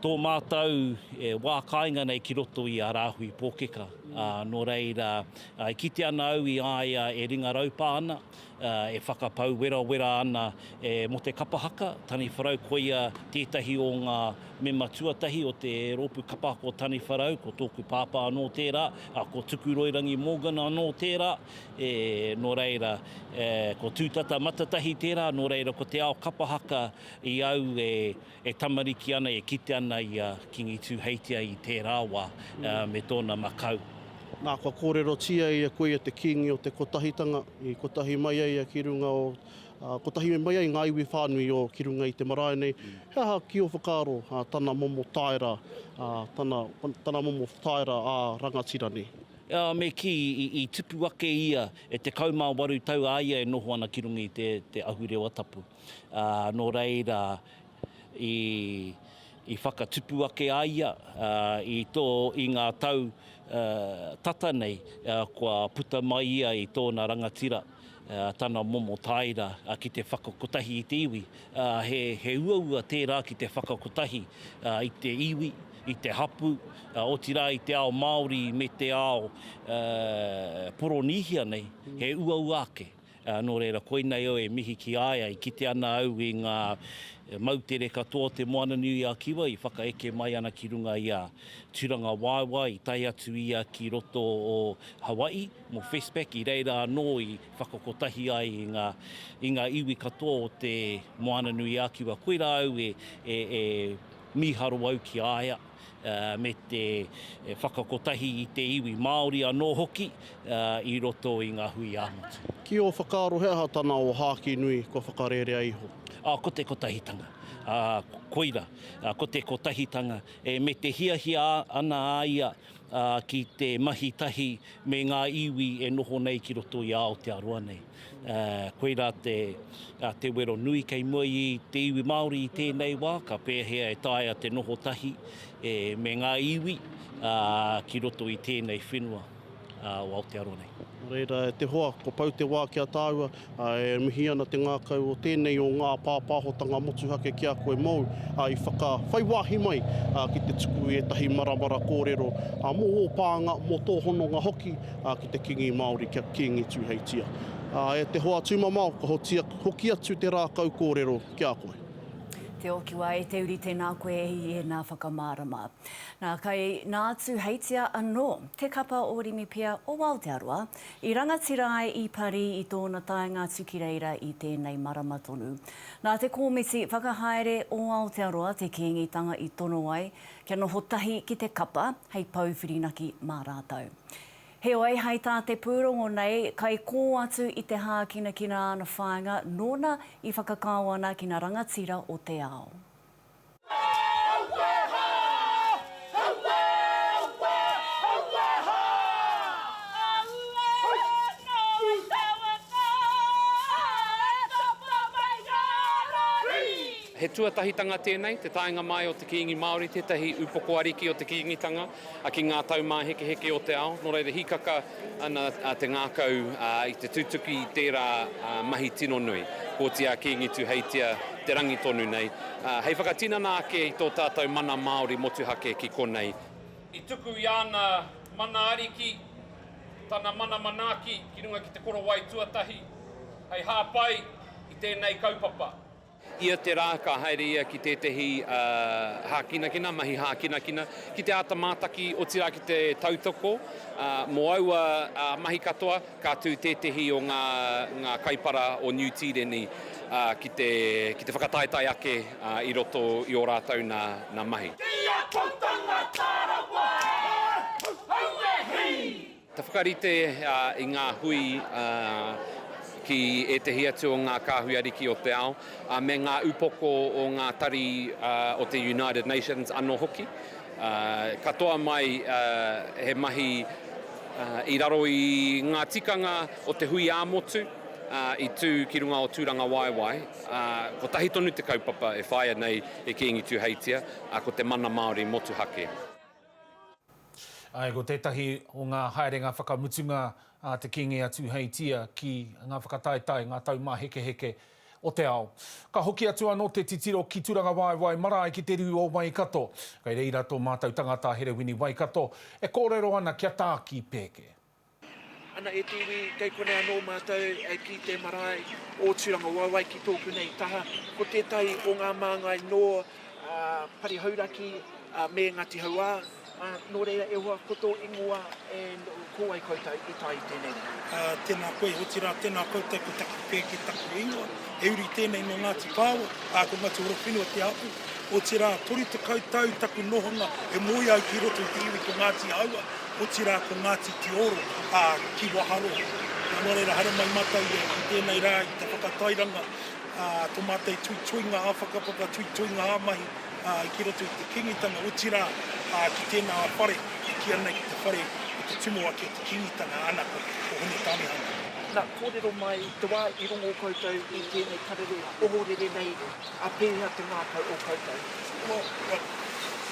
tō mātou wā kāinga nei ki roto i a Rāhui Pōkeka. Nō reira, e kite ana au i a ia e ringa raupā ana, e whakapau werawera ana mō te kapa haka, Taniwharau koia tētahi o ngā mema tuatahi o te rōpū kapa haka o Taniwharau, ko tōku pāpā anō tērā, ko Tukuroirangi Morgan anō tērā. E, nō reira, e, ko Tūtata Matatahi tērā, nō reira ko te ao kapa haka i au e, e tamariki ana, e kite ana i a Kingi Tūheitia i tērā wā, me tōna makau. Nā, kua kōrerotia ia koia te Kīngi o te Kotahitanga, i kotahi mai ai ia ki runga o, ā, kotahi mai ai ngā iwi whānui o ki runga i te marae nei. He aha ki ō whakaaro, ā, tana momo taera, ā, tana, tana momo taera ā-rangatira nei? Ā, me kī, i tupu ake ia, e 18 tau a ia e noho ana ki runga i te, te ahurewa tapu. Ā, nō reira, i, i whakatupu ake a ia, ā, i tō, i ngā tau, ā, tata nei, ā, kua puta mai ia i tōna rangatira, ā, tana momo taera, ā, ki te whakakotahi i te iwi. Ā, he, he uaua tērā ki te whakakotahi, ā, i te iwi, i te hapū, otirā i te ao Māori me te ao Poronīhia nei, he uaua ake. Nō reira, koinei au e mihi ki a ia, i kite ana au i ngā moutere katoa o Te Moananui-a-Kiwa i whakaeke mai ana ki runga i a Turangawaewae, i tae atu ia ki roto o Hawaii mō FestPac, i reira anō i whakakotahi ai i ngā, i ngā iwi katoa o Te Moananui-a-Kiwa. Koirā au e, e, e Mīharo au ki a ia, me te whakakotahi i te iwi Māori anō hoki i roto i ngā hui ā-motu. Ki ō whakaaro he aha tana ōhākī nui kua whakarērea iho? Ā, ko te kotahitanga. Ā, koira, ko te kotahitanga. E, me te hiahia ana a ia ki te mahi tahi me ngā iwi e noho nei ki roto i a Aotearoa nei. Koirā te, te wero nui kei mua i te iwi Māori i tēnei wā, ka pēhea e taea te noho tahi me ngā iwi ki roto i tēnei whenua. o Aotearoa nei. Nō reira, e te hoa, kua pau te wā ki a tāua, ā, e mihi ana te ngākau o tēnei o ngā pāpāhotanga motuhake ki a koe mōu, ā, i whaka, whai wāhi mai, ā, ki te tuku i ētahi maramara kōrero, ā, mō ō pānga, mō tō hononga hoki, ā, ki te Kīngi Māori, ki a Kīngi Tūheitia. Ā, e te hoa tūmamao, ka hotia, hoki atu te rākau kōrero ki a koe. Te Okiwa, e te uri tēnā koe i ēnā whakamārama. Nā, kai nā Tūheitia anō te kapa o Rimipia o Aotearoa i rangatira ai i Parī i tōna taenga atu ki reira i tēnei marama tonu. Nā te Kōmiti Whakahaere o Aotearoa te Kīngitanga i tono ai kia noho tahi ki te kapa hei pou whirinaki mā rātou. Heoi, hai tā te pūrongo nei, kai kō atu i te hākinakina āna whāinga nōna i whakakao ana ki ngā rangatira o te ao. He tuatahitanga tēnei, te taenga mai o te Kīngi Māori, tētahi upoko ariki o te Kīngitanga, ki ngā taumāhekeheke o te ao, nō reira hīkaka ana te ngākau i te tutuki i tērā mahi tino nui. Kōti a Kīngi Tuheitia te rangi tonu nei, hei whakatinana ake i tō tātou mana Māori motuhake ki konei. I tuku i āna mana ariki, tana mana manaaki ki runga ki te korowai tuatahi, hei hāpai i tēnei kaupapa. Ia te rā ka haere ia ki tētehi hākinakina, mahi hākinakina, ki te āta mātaki, otirā ki te tautoko. Mō aua mahi katoa, ka tū tētehi o ngā, ngā kaipara o Niu Tīreni ki te, ki te whakataetae ake i roto i ō rātou nā, nā mahi. Kia koutou rawa! Haue hi! Te whakarite i ngā hui ki ētehi atu o ngā kāhui ariki o te ao, me ngā upoko o ngā tari o te United Nations anō hoki. Katoa mai he mahi i raro i ngā tikanga o te hui ā-motu i tū ki runga o Tūrangawaewae, kotahi tonu te kaupapa e whāia nei e Kīngi Tūheitia, ko te mana Māori motuhake. Āe, ko tētahi o ngā haerenga whakamutunga a te Kīngi a Tūheitia ki ngā whakataetae, ngā taumāhekeheke o te ao. Ka hoki atu anō te titiro ki Turangawaewae marae ki te riu o Waikato. Kei reira tō mātou tangata a Herewini Waikato e kōrero ana kia tāki pēke. Ana e te iwi, kei konei anō mātou ki te marae o Tūrangawaewae ki tōku nei taha. Ko tētahi o ngā māngai nō Pari Hauraki me Ngāti Hauā. Nō reira e hoa, ko tō ingoa and ko wai koutou i tae i tēnei rā? Tēnā koe, otirā tēnā koutou ko Taki Pēke taku ingoa. He uri tēnei nō Ngāti Pāoa, ā, ko Ngāti Horowhenua te hapū. Otirā, 30 tau taku nohonga e moe ai ki roto i te iwi ko Ngāti Haua, otirā ko Ngāti Tioro, ā, ki Waharoa. Nō reira, haere mai mātou i tēnei rā i te whakatairanga, ā, tō mātou tuituinga ā-whakapapa, tuituinga ā-mahi, ā, ki roto i te Kīngitanga, otirā, ā, ki tēnā whare e kīia nei ko te whare o te tumuaki o te Kīngitanga, ana, ko, ko Hone Tāmihana. Nā, kōrero mai, te wā i rongo koutou i tēnei karere ohorere nei, ā, pēhea te ngākau o koutou? Well, well,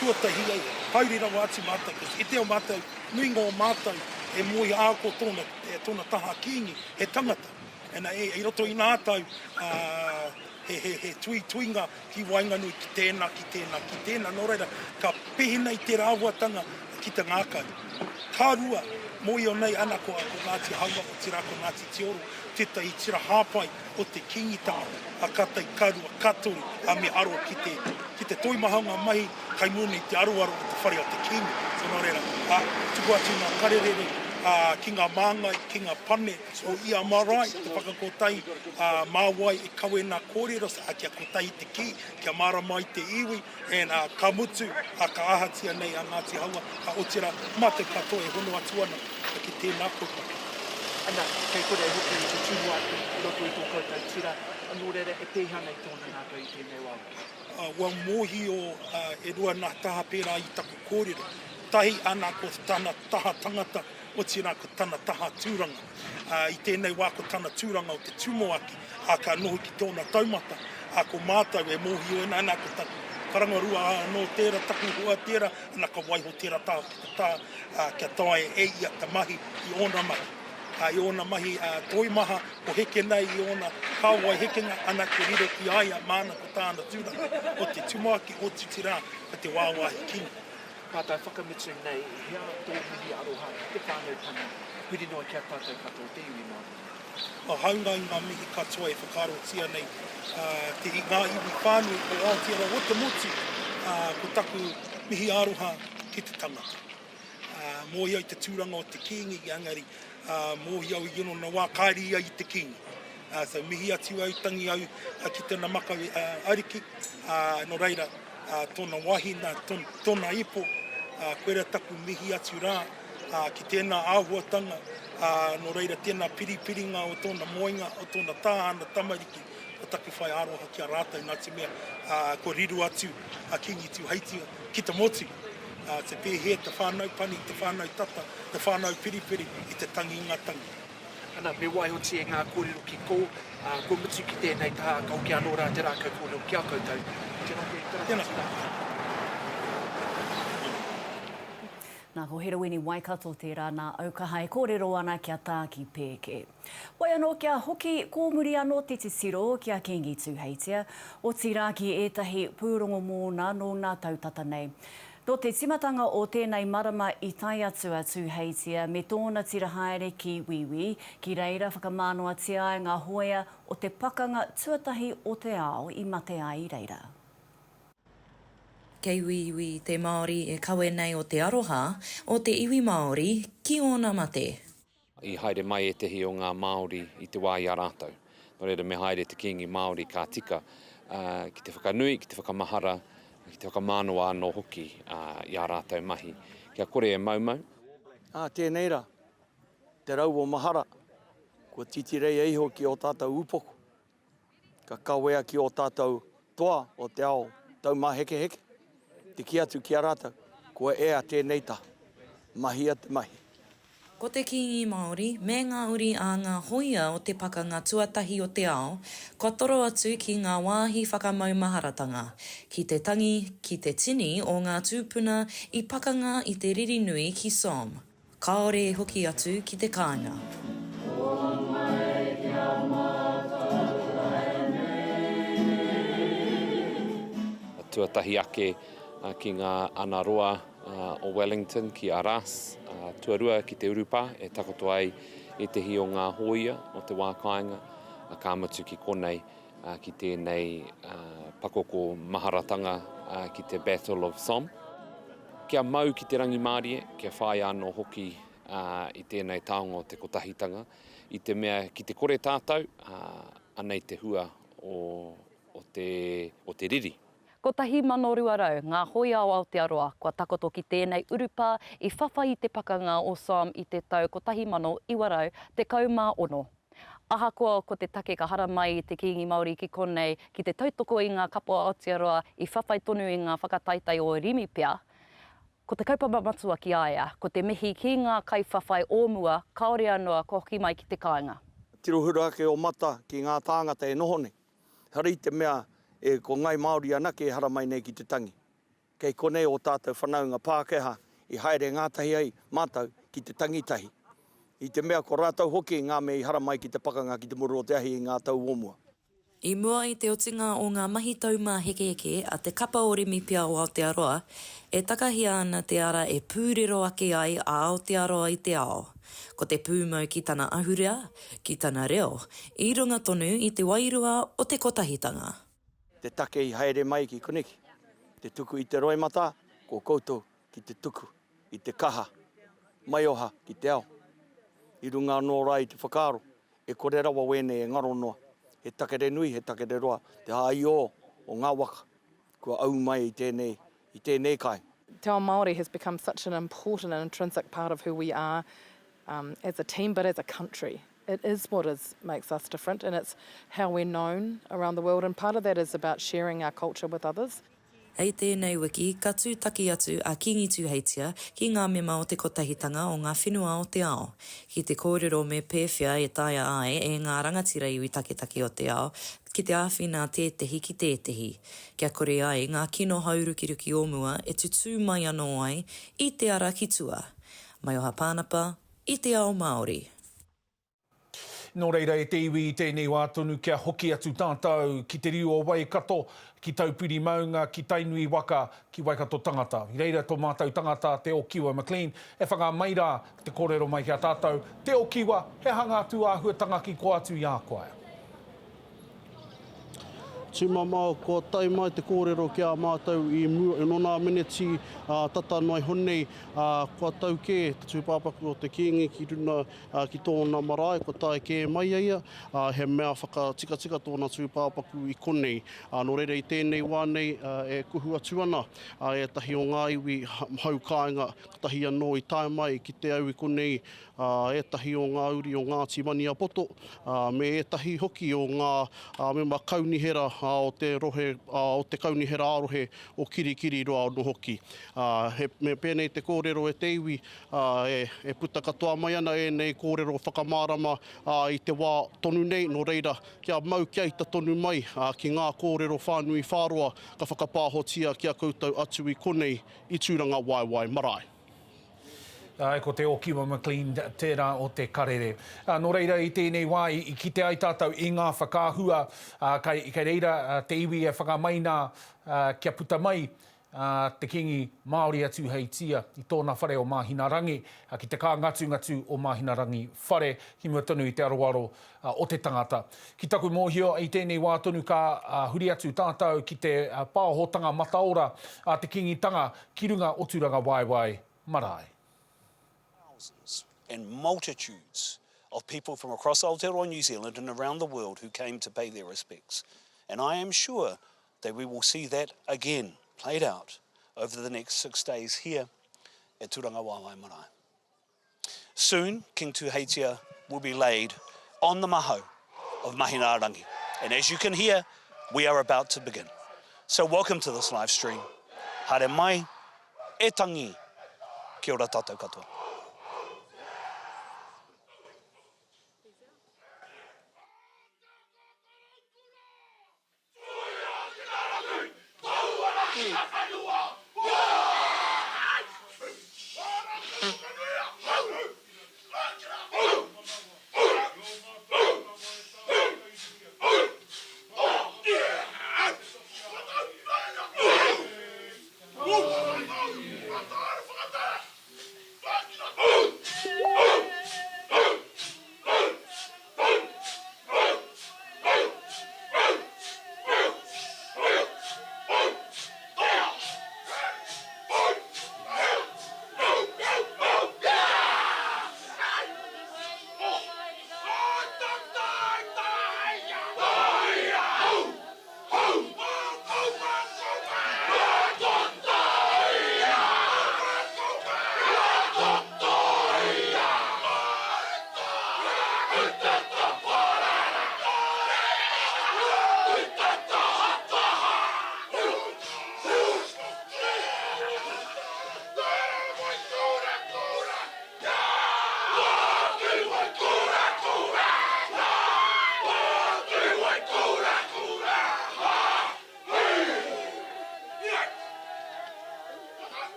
tuatahi au, haere rawa atu mātou, because i te o mātou, nuinga o mātou e moe ā ko tōna, tōna taha kīngi, he tangata. And i, i roto i nā tau, ā, he, he, he tuituinga ki waenganui ki tēnā, ki tēnā, ki tēnā, nō reira, ka pehi nei tērā āhuatanga ki te ngākau. Ka rua, mōhio nei ana ko, ko Ngāti Haua, otirā ko Ngāti Tioro, tētahi tira hāpai o te Kīngitanga, a ka tahi, ka rua, ka toru, a me aro ki te, ki te toimaha o ngā mahi kai mua nei te aroaro o te whare o te Kīngi. So nō reira, a, tuku atu ngā karerere, a, ki ngā māngai, ki ngā pane, o ia marae, te whakakotahi, ā, mā wai e kawe nā kōrero, ā, kia kotahi te kī, kia mārama ai te iwi, and, ā, ka mutu, ā, ka ahatia nei a Ngāti Haua, ā, otirā, mā te katoa e hono atu ana ki tēnā kaupapa. Ana, kei kore hoki te tumuaki i roto i tō koutou tira, nō reira e pēhea nei tōna ngākau i tēnei wā hoki? Ā, ua mōhio, ā, e rua nā taha pērā i taku kōrero. Tahi ana ko tana taha tangata, otirā ko tana taha tūranga. Ā, i tēnei wā ko tana tūranga o te tumuaki, ā, ka noho ki tōna taumata, ā, ko mātou e mōhio ana, ana ko taku. Karangarua anō tērā, taku hoa tērā, ana ka waiho tērā taha ki te taha, ā, kia taea e ia te mahi i ōna mahi. Ā, i ōna mahi toimaha, ko heke nei i ōna kāwai hekenga, ana kua riro ki a ia, māna ko tāna tūranga o te tumuaki, otirā, ko te wāwāhi kino. Pātai whakamutu nei, he aha tō mihi aroha ki te whānau pani, huri noa ki a tātou katoa te iwi Māori? Hāunga i ngā mihi katoa e whakaarotia nei te ngā iwi whānui o Aotearoa, o te motu, ko taku mihi aroha ki te tangata. Mōhio i te tūranga o te Kīngi, engari mōhio i ōna wā kāre ia i te Kīngi. So mihi atu au, tangi au ki tana makau ariki, nō reira, tōna wahina, tōna ipo, koira taku mihi atu rā ki tēnā āhuatanga, nō reira tēnā piripiringa o tōna moenga, o tōna tā ana tamariki, ko taku whai aroha ki a rātou nā te mea kua riro atu a Kīngi Tūheitia ki te motu. Te pēhea te whānau pani, te whānau tata, te whānau piripiri i te tanginga tangi. Ana, me waihoti e ngā kōrero ki kō, ā, kua mutu ki tēnei taha, ka hoki anō rā te rākau kōrero ki a koutou. Tēnā koe, tēnā Tēnā koe. Nā, ko Herewini Waikato tērā nā Aukaha e kōrero ana kia tāki pēke. Wai anō kia hoki kōmuri anō te titiro ki a Kīngi Tūheitia, otirā ki ētahi pūrongo mōna nō nā tau tata nei. Nō te tīmatanga o tēnei marama i tae atu a Tūheitia me tōna tira haere ki Wīwī, ki reira whakamānawatia ai ngā hoea o te pakanga tuatahi o te ao i mate ai i reira. Kei Wīwī te Māori e kawe nei o te aroha o te iwi Māori ki ōna mate. I haere mai ētehi o ngā Māori i te wā i a rātou. Nō reira me haere te Kīngi Māori ka tika ki te whakanui, ki te whakamahara, ki te whakamānawa anō hoki i ā rātou mahi. Kia kore e maumau. Ā tēnei rā, te rau o mahara, kua titireia iho ki ō tātou upoko. Ka kawea ki ō tātou toa o te ao taumāhekeheke, te kī atu ki a rātou, kua ea tēnei taha, mahia te mahi. Ko te Kīngi Māori me ngā uri a ngā hōia o te Pakanga Tuatahi o te Ao, kua toro atu ki ngā wāhi whakamaumaharatanga, ki te tangi, ki te tini o ngā tūpuna i pakanga i te riri nui ki Somme. Kāore e hoki atu ki te kāinga. Tuatahi ake ki ngā ana roa o Wellington ki Arras, tuarua ki te urupā e takoto ai ētehi o ngā hōia o te wā kāinga, ka mutu ki konei ki tēnei pakoko maharatanga ki te Battle of Somme. Kia mau ki te rangimārie, kia whāia anō hoki i tēnei taonga o te kotahitanga, i te mea ki te kore tātou, anei te hua o, o, te, o te riri. 1,200 ngā hōia o Aotearoa kua takoto ki tēnei urupā i whawhai i te pakanga o Somme i te tau 1916. Ahakoa ko te take ka haramai te Kīngi Māori ki konei ki te tautoko i ngā kapa o Aotearoa i whawhai tonu i ngā whakataetae o Rimipia, ko te kaupapa matua ki a ia, ko te mihi ki ngā kaiwhawhai o mua kāore anō kua hoki mai ki te kāinga. Tirohiro ake o mata ki ngā tāngata e noho nei. Ehara i te mea e ko Ngai Māori anake e haramai nei ki te tangi. Kei konei ō tātou whanaunga Pākehā i haere ngātahi ai mātou ki te tangi tahi, i te mea ko rātou hoki ngā mea i haramai ki te pakanga ki te muru o te ahi i ngā tau o mua. I mua i te otinga o ngā mahi taumāhekeheke a te Kapa o Rimipia o Aotearoa, e takahia ana te ara e pūrero ake ai a Aotearoa i te ao. Ko te pūmau ki tana ahurea, ki tana reo, i runga tonu i te wairua o te kotahitanga. Te take i haere mai ki koneki, te tuku i te roimata, ko koutou ki te tuku i te kaha maioha ki te ao. I runga anō rā i te whakaaro, e kore rawa wēnei e ngaro noa, he takere nui, he takere roa, te āiō o ngā waka kua au mai i tēnei, i tēnei kāinga. Te ao Māori has become such an important and intrinsic part of who we are as a team but as a country. It is what is makes us different and it's how we're known around the world and part of that is about sharing our culture with others. Hei tēnei wiki, ka tūtaki atu a Kīngi Tūheitia ki ngā mema o te Kotahitanga o ngā Whenua o te Ao, ki te kōrero me pēwhea e taea ai e ngā rangatira iwi taketake o te ao ki te āwhina tētehi ki tētehi, kia kore ai ngā kino haurukiruki o mua e tutū mai anō ai i te ara ki tua. Maioha Pānapa, i te ao Māori. Nō reira e te iwi i tēnei wā tonu kia hoki atu tātou ki te riu o Waikato, ki Taupiri maunga, ki Tainui waka, ki Waikato tangata. I reira tō mātou tangata Te Okiwa McLean e whanga mai rā te kōrero mai ki a tātou, Te Okiwa, he aha ngā tūāhuatanga ki kō atu i a koe? Tūmamao, kua tae mai te kōrero ki a mātou i mua, nō nā meneti tata noa iho nei, kua tau kē te tūpāpaku o te Kīngi ki runa ki tōna marae, kua tae kē mai a ia, he mea whakatikatika tōna tūpāpaku i konei. Nō reira i tēnei wā nei e kuhu atu ana ētahi o ngā iwi hau kāinga, katahi anō i tae mai ki te au i konei ētahi o ngā uri o Ngāti Maniapoto, me ētahi hoki o ngā mema kaunihera o te rohe, o te kaunihera ā-rohe o Kirikiriroa anō hoki. He me pēnei te kōrero e te iwi, e puta katoa mai ana ēnei kōrero whakamārama i te wā tonu nei, nō reira, kia mau kia ita tonu mai ki ngā kōrero whānui whāroa ka whakapāhotia ki a koutou atu i konei i Tūrangawaewae Marae. Āe, ko Te Okiwa McLean tērā o te karere. Nō reira, i tēnei wā i kite ai tātou i ngā whakaahua, kei, kei reira te iwi e whakamai nā kia puta mai te Kīngi Māori a Tūheitia i tōna whare o Māhinarangi, ki te kāngatungatu o Māhinarangi whare, ki mua tonu i te aroaro o te tangata. Ki taku mōhio, i tēnei wā tonu ka huri atu tātou ki te pāhotanga mataora a te Kīngitanga ki runga o Tūrangawaewae marae. Thousands and multitudes of people from across Aotearoa New Zealand and around the world who came to pay their respects. And I am sure that we will see that again played out over the next six days here at Tūrangawaewae Marae. Soon, King Tuheitia will be laid on the maho of Mahinaarangi. And as you can hear, we are about to begin. So welcome to this live stream. Haere mai, e tangi, kia ora tātou katoa.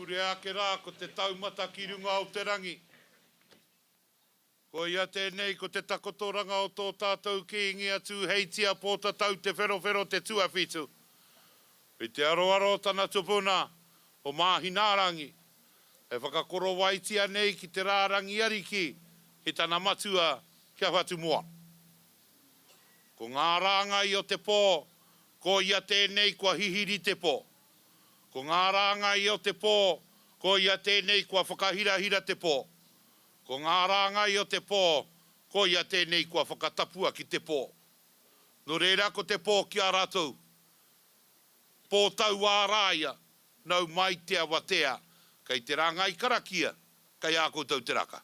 Purea ake rā ko te taumata ki runga o te rangi. Koia tēnei ko te takotoranga o tō tātou Kīngi a Tūheitia Pōtatau Te Wherowhero Te Tuawhitu. I te aroaro o tana tupuna, o Māhinaarangi, e whakakorowaitia nei ki te rārangi ariki ki tana matua ki a Whatumoa. Ko ngā rāngai o te pō, koia tēnei kua hihiri te pō. Ko ngā rāngai o te pō, koia tēnei kua whakahirahira te pō. Ko ngā rāngai o te pō, koia tēnei kua whakatapua ki te pō. Nō reira ko te pō ki a rātou, pō tauāraia, nau mai te awatea, kei te rāngai karakia, kei a koutou te raka.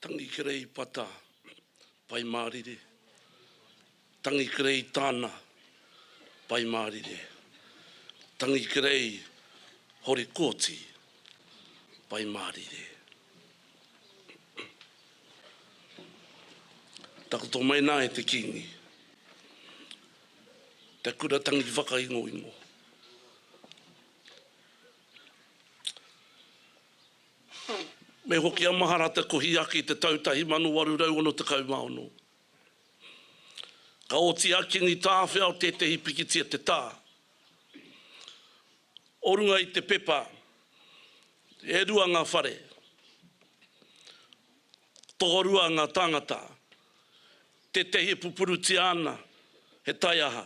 Tangi Kerei Pata, Pai Mārire. Tangi Kerei Tāna, Pai Mārire. Tangi Kerei Hori Kōti, Pai Mārire. Takoto mai nā e te Kīngi, te kura tangi whakaingoingo. Me hoki a mahara te kohi ake i te tau 1866. Ka oti a Kingi Tāwhiao tētehi pikitia te tā. O runga i te pepa, e rua ngā whare, tokorua ngā tāngata, tētehi e pupurutia ana he taiaha.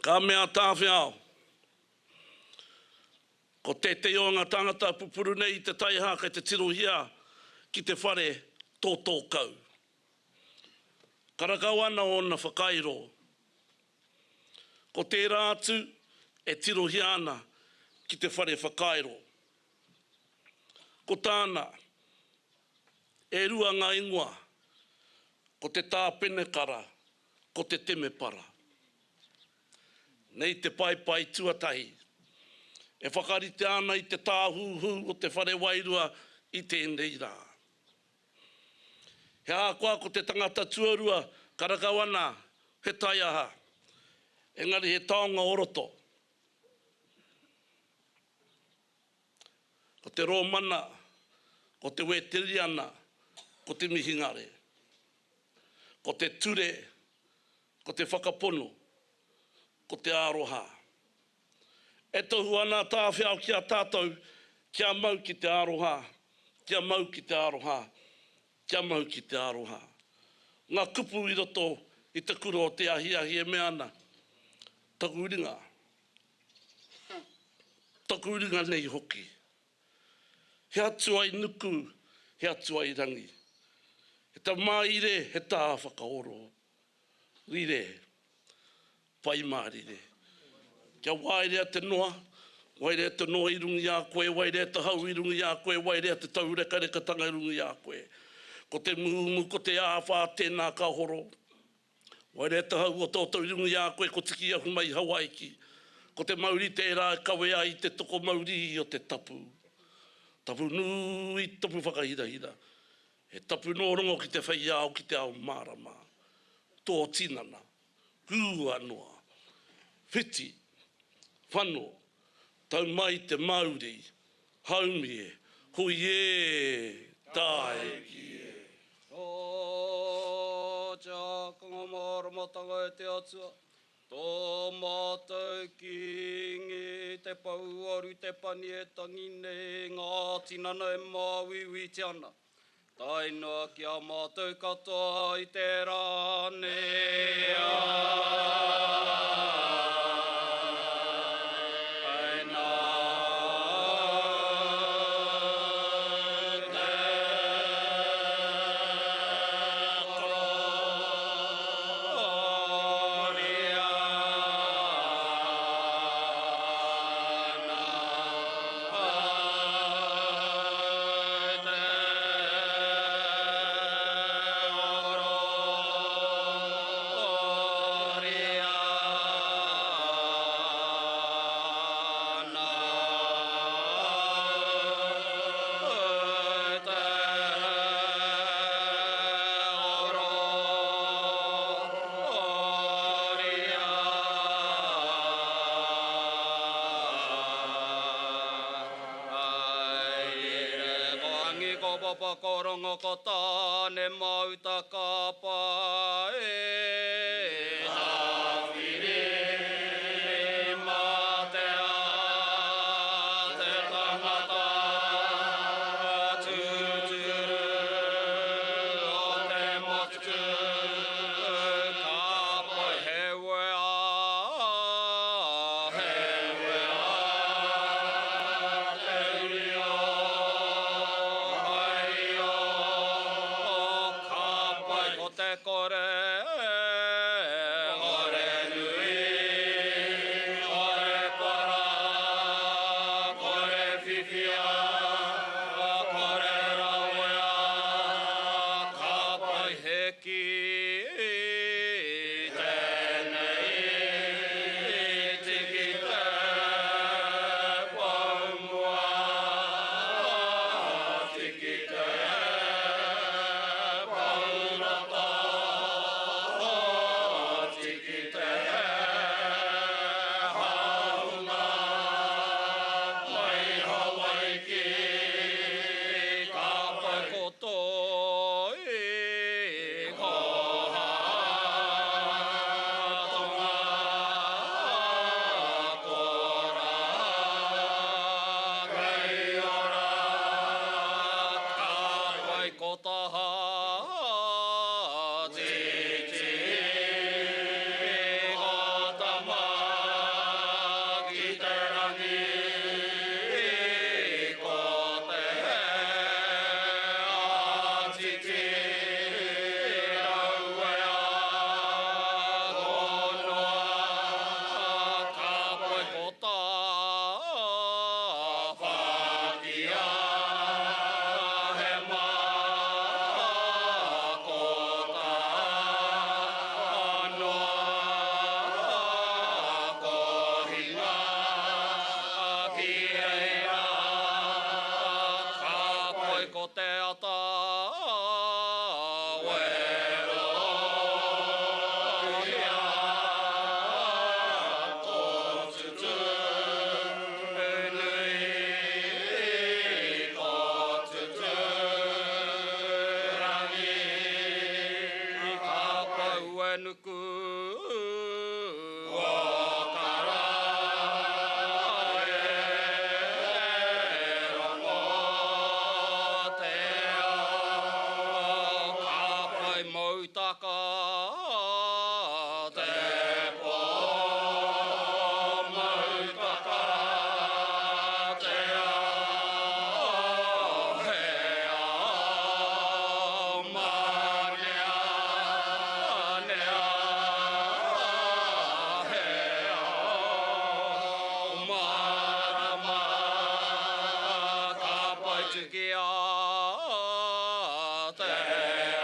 Ka mea a Tāwhiao, Ko tētehi o ngā tāngata pupuru nei i te taiaha kei te tirohia ki te whare tōtō kau. Karakau ana ōna whakairo. Ko tērā atu e tirohia ana ki te whare whakairo. Ko tāna, e rua ngā ingoa, ko te tāpenekara, ko te temepara. Nei te paepae tuatahi e whakaritea ana i te tāhuhu o te whare wairua i tēnei rā. He ahakoa ko te tangata tuarua karakau ana he taiaha, engari he taonga o roto. Ko te Rōmana, ko te Wēteriana, ko te Mihingare. Ko te ture, ko te whakapono, ko te aroha. E tohu ana a Tāwhiao ki a tātou kia mau ki te aroha, kia mau ki te aroha, kia mau ki te aroha. Ngā kupu i roto i te kura o te ahiahi e mea ana, taku ringa, taku ringa nei hoki. He atua i nuku, he atua i rangi. He tamaire, he tā whakaoro. Rire, pai mārire. Kia waerea te noa, waerea te noa i runga i a koe, waerea te hau i runga i a koe, waerea te taurekarekatanga i runga i a koe. Ko te mumu, ko te āwhā, tēnā ka horo. Waerea te hau o tōtou i runga i a koe, ko Tiki ahu mai i Hawaiki. Ko te mauri tērā e kawe ai i te tokomauri o te tapu. Tapu nui, tapu whakahirahira. He tapu nō rongo ki te whei ao ki te ao mārama. Tō tinana, hua noa. Whiti, whano, tau mai te mauri, haumi e, hui ē, tāeki e. Tō te ākonga māramatanga e te Atua, tō mātou Kīngi, te pouaru, te pani e tangi nei, ngā tinana e māuiuitia ana, tae noa ki a mātou katoa i te rā nei. Ko Papa ko Rongo ko Tāne Mauta ka pae e Tāwhiri matea te tangata tūturu o te motu ka pai he wea he wea te uri o Haio ka pai ko te kore kore nui kore para kore whiwhia kore rawea ka pai he ki tēnei tiki te pou mua tiki te pou roto tiki te haunga mai Hawaiki ka pai ko toi ko Hatonga ko Rā kei ora ka pai ko taha titi ko tama ki te rangi ko te ātiti rauea ko noa ka pai ko tā whakia he mā ko tā noa ko hinga ki reira ka pai ko te ata wero ia ko tutu nui ko tutu rangi ka pau e nuku o kara e rongo te ao ka pai mautaka te pō mautaka te ao he ao manea nea he ao marama ka pai tukia te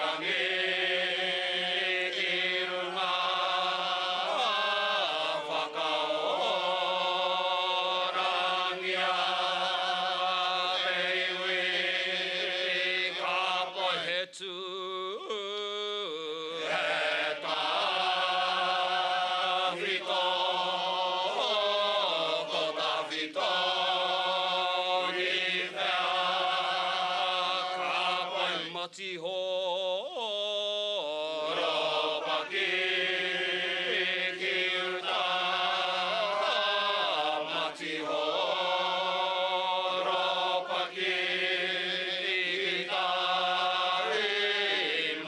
rangi ki runga whakaorangia te iwi ka pai he tū he tawhito ko tawhito i whea ka pai matiho ropaki ki uta matiho ropaki ki tai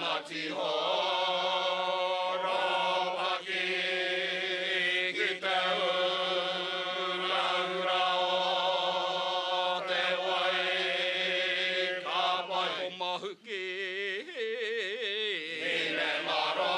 matiho ropaki ki te uraura o te wai ka pai ko mahuki. Hinengaro.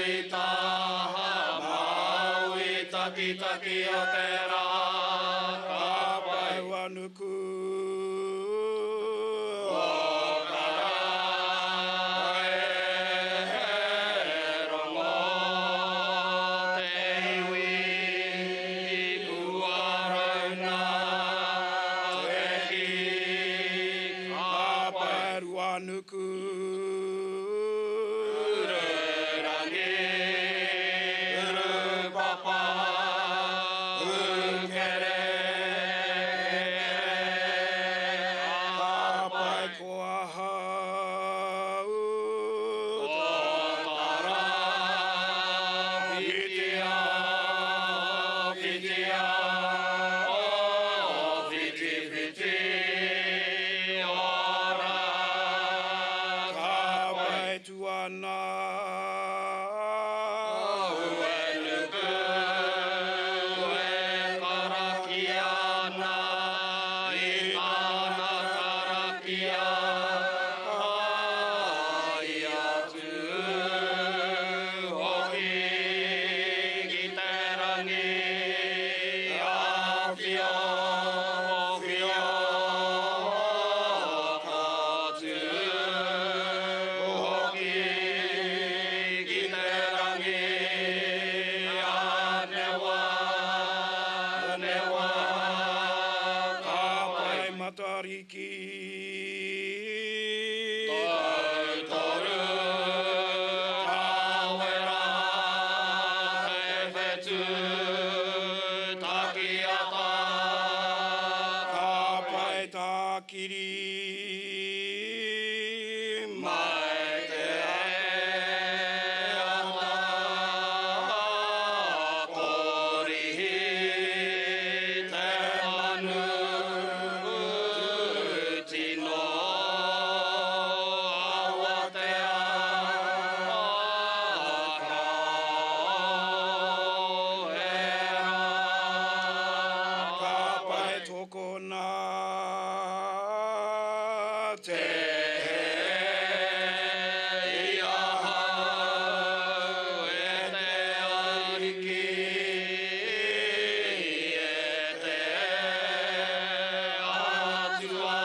Māui taha, Māui takitaki o te rā, ka pai. Uanuku o ka rā, e rongo te iwi kua rauna te kī, ka pai. Uanuku. Ururangi, urupapa, ukere, ka pai. Ko ahau. Tōtara, whitia, whitia, oh, whiti, whiti, ora, ka pai tuana. Uenuku, e karakia ana, i tāna karakia, ai atu hoki ki te rangi, awhio, whio, ka tū hoki ki te rangi, a newa, newa, ka pai. Matariki. Tautoru, Tawera, te whetū, takiata. Ka pai tākiri. Mai te ata, korihi te manu, tino awatea, ka hera. Ka pai tokona te i ahau e te Ariki, e te Atua.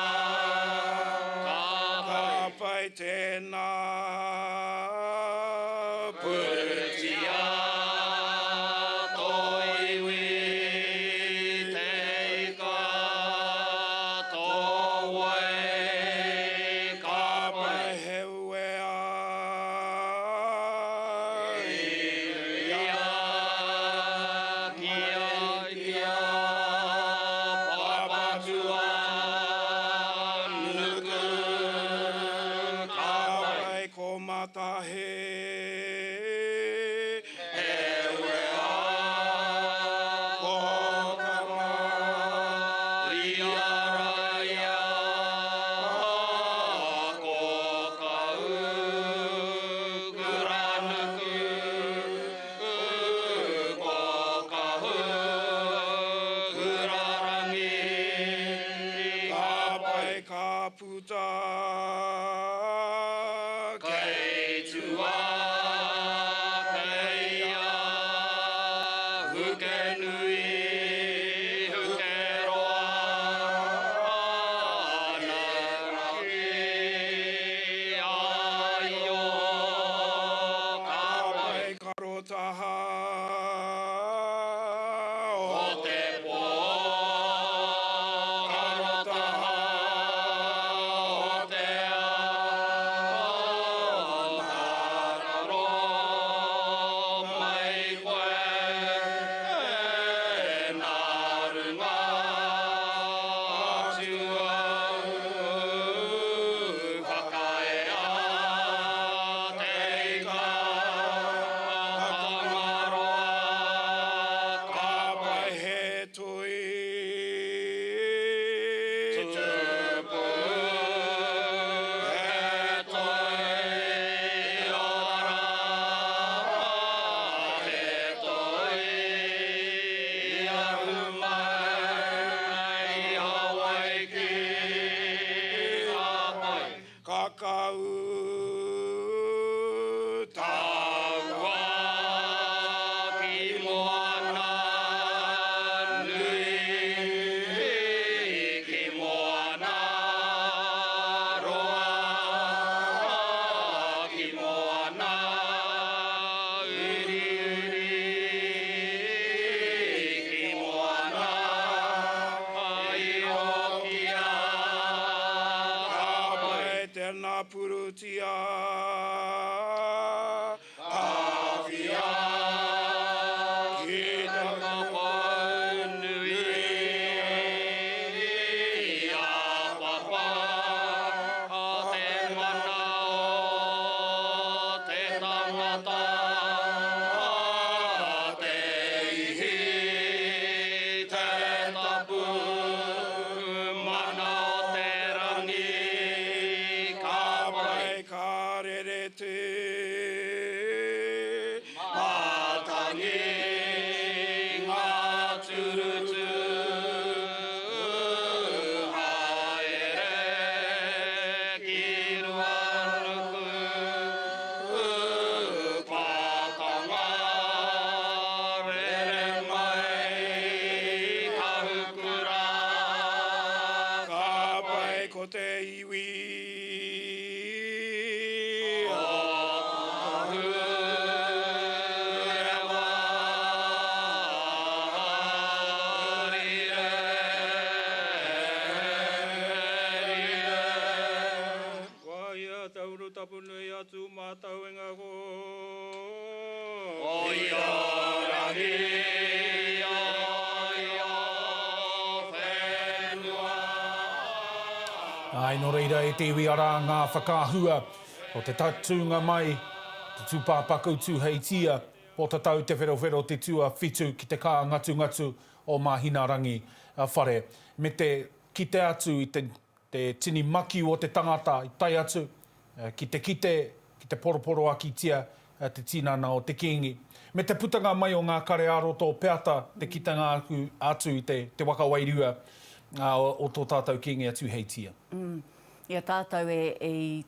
Ka Ka pai tēnā Puritia tō iwi te ika, tō wai ka pai. He uea Ia kia ia papatua nuku ka pai. Pai ko matahe. He uea ko tama ria raia ko kau kuranuku ko kahu kurarangi Ka pai ka puta. Kei tua, kei a, huke nui, huke roa, ana raki, aio, ka pai. Karotaha O te pō, karotaha o te ao, nā raro mai koe, nā runga atua, whakaea te ika a Āe, nō reira e te iwi arā ngā whakaahua o te tatūnga mai, te tūpāpaku Tūheitia, Pōtatau Te Wherowhero te tuawhitu ki te kāngatungatu o Māhinārangi whare, me te kite atu i te te tini makiu o te tangata i tae atu ki te kite, ki te poroporoakitia te tinana o te Kīngi. Me te putanga mai o ngā kare ā-roto o Peata te kitenga atu i te waka wairua o tō tātou Kīngi a Tūheitia. Mm. I a tātou e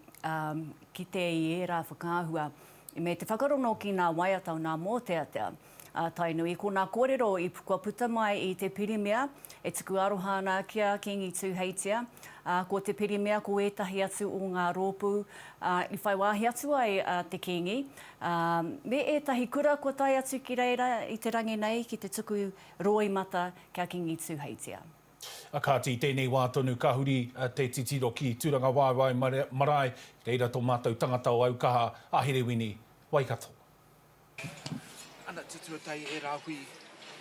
kite i ērā whakaahua, me te whakarongo ki ngā waiata o ngā mōteatea, a Tainui. Ko nā kōrero i kua puta mai i te Pirimia e tuku aroha ana ki a Kīngi Tūheitia, ā, ko te Pirimia ko ētahi atu o ngā rōpū, ā, i whai wāhi atu ai a te Kīngi, ā, me ētahi kura kua tae atu ki reira i te rangi nei ki te tuku roimata ki a Kīngi Tūheitia. A kāti, i tēnei wā tonu ka huri te titiro ki Tūrangawaewae Marae, ki reira tō mātou tangata o Aukaha, a Herewini Waikato. Ana te tuatahi e rāhui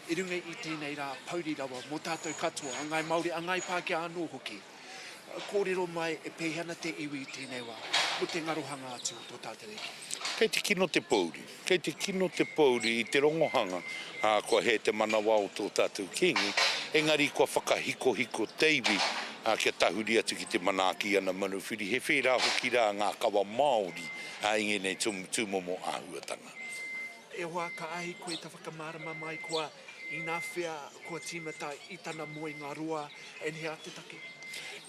i runga i tēnei rā pouri rawa mō tātou katoa, a Ngāi Māori, a Ngāi Pākehā anō hoki. Kōrero mai e pēhea ana te iwi i tēnei wā mō te ngarohanga atu o tō tātou eke. Kei te kino te pōuri. Kei te kino te pōuri i te rongohanga, ā, kua hē te manawa o tō tātou Kīngi, engari kua whakahikohiko te iwi, ā, kia tahuri atu ki te manaaki i ana manuwhiri. He whērā hoki rā ngā kawa Māori ā, i ngēnei tūmomo āhuatanga. E hoa, ka āhei koe ta whakamārama mai koa inawhea kua tīmata i tana moenga roa and he aha te take?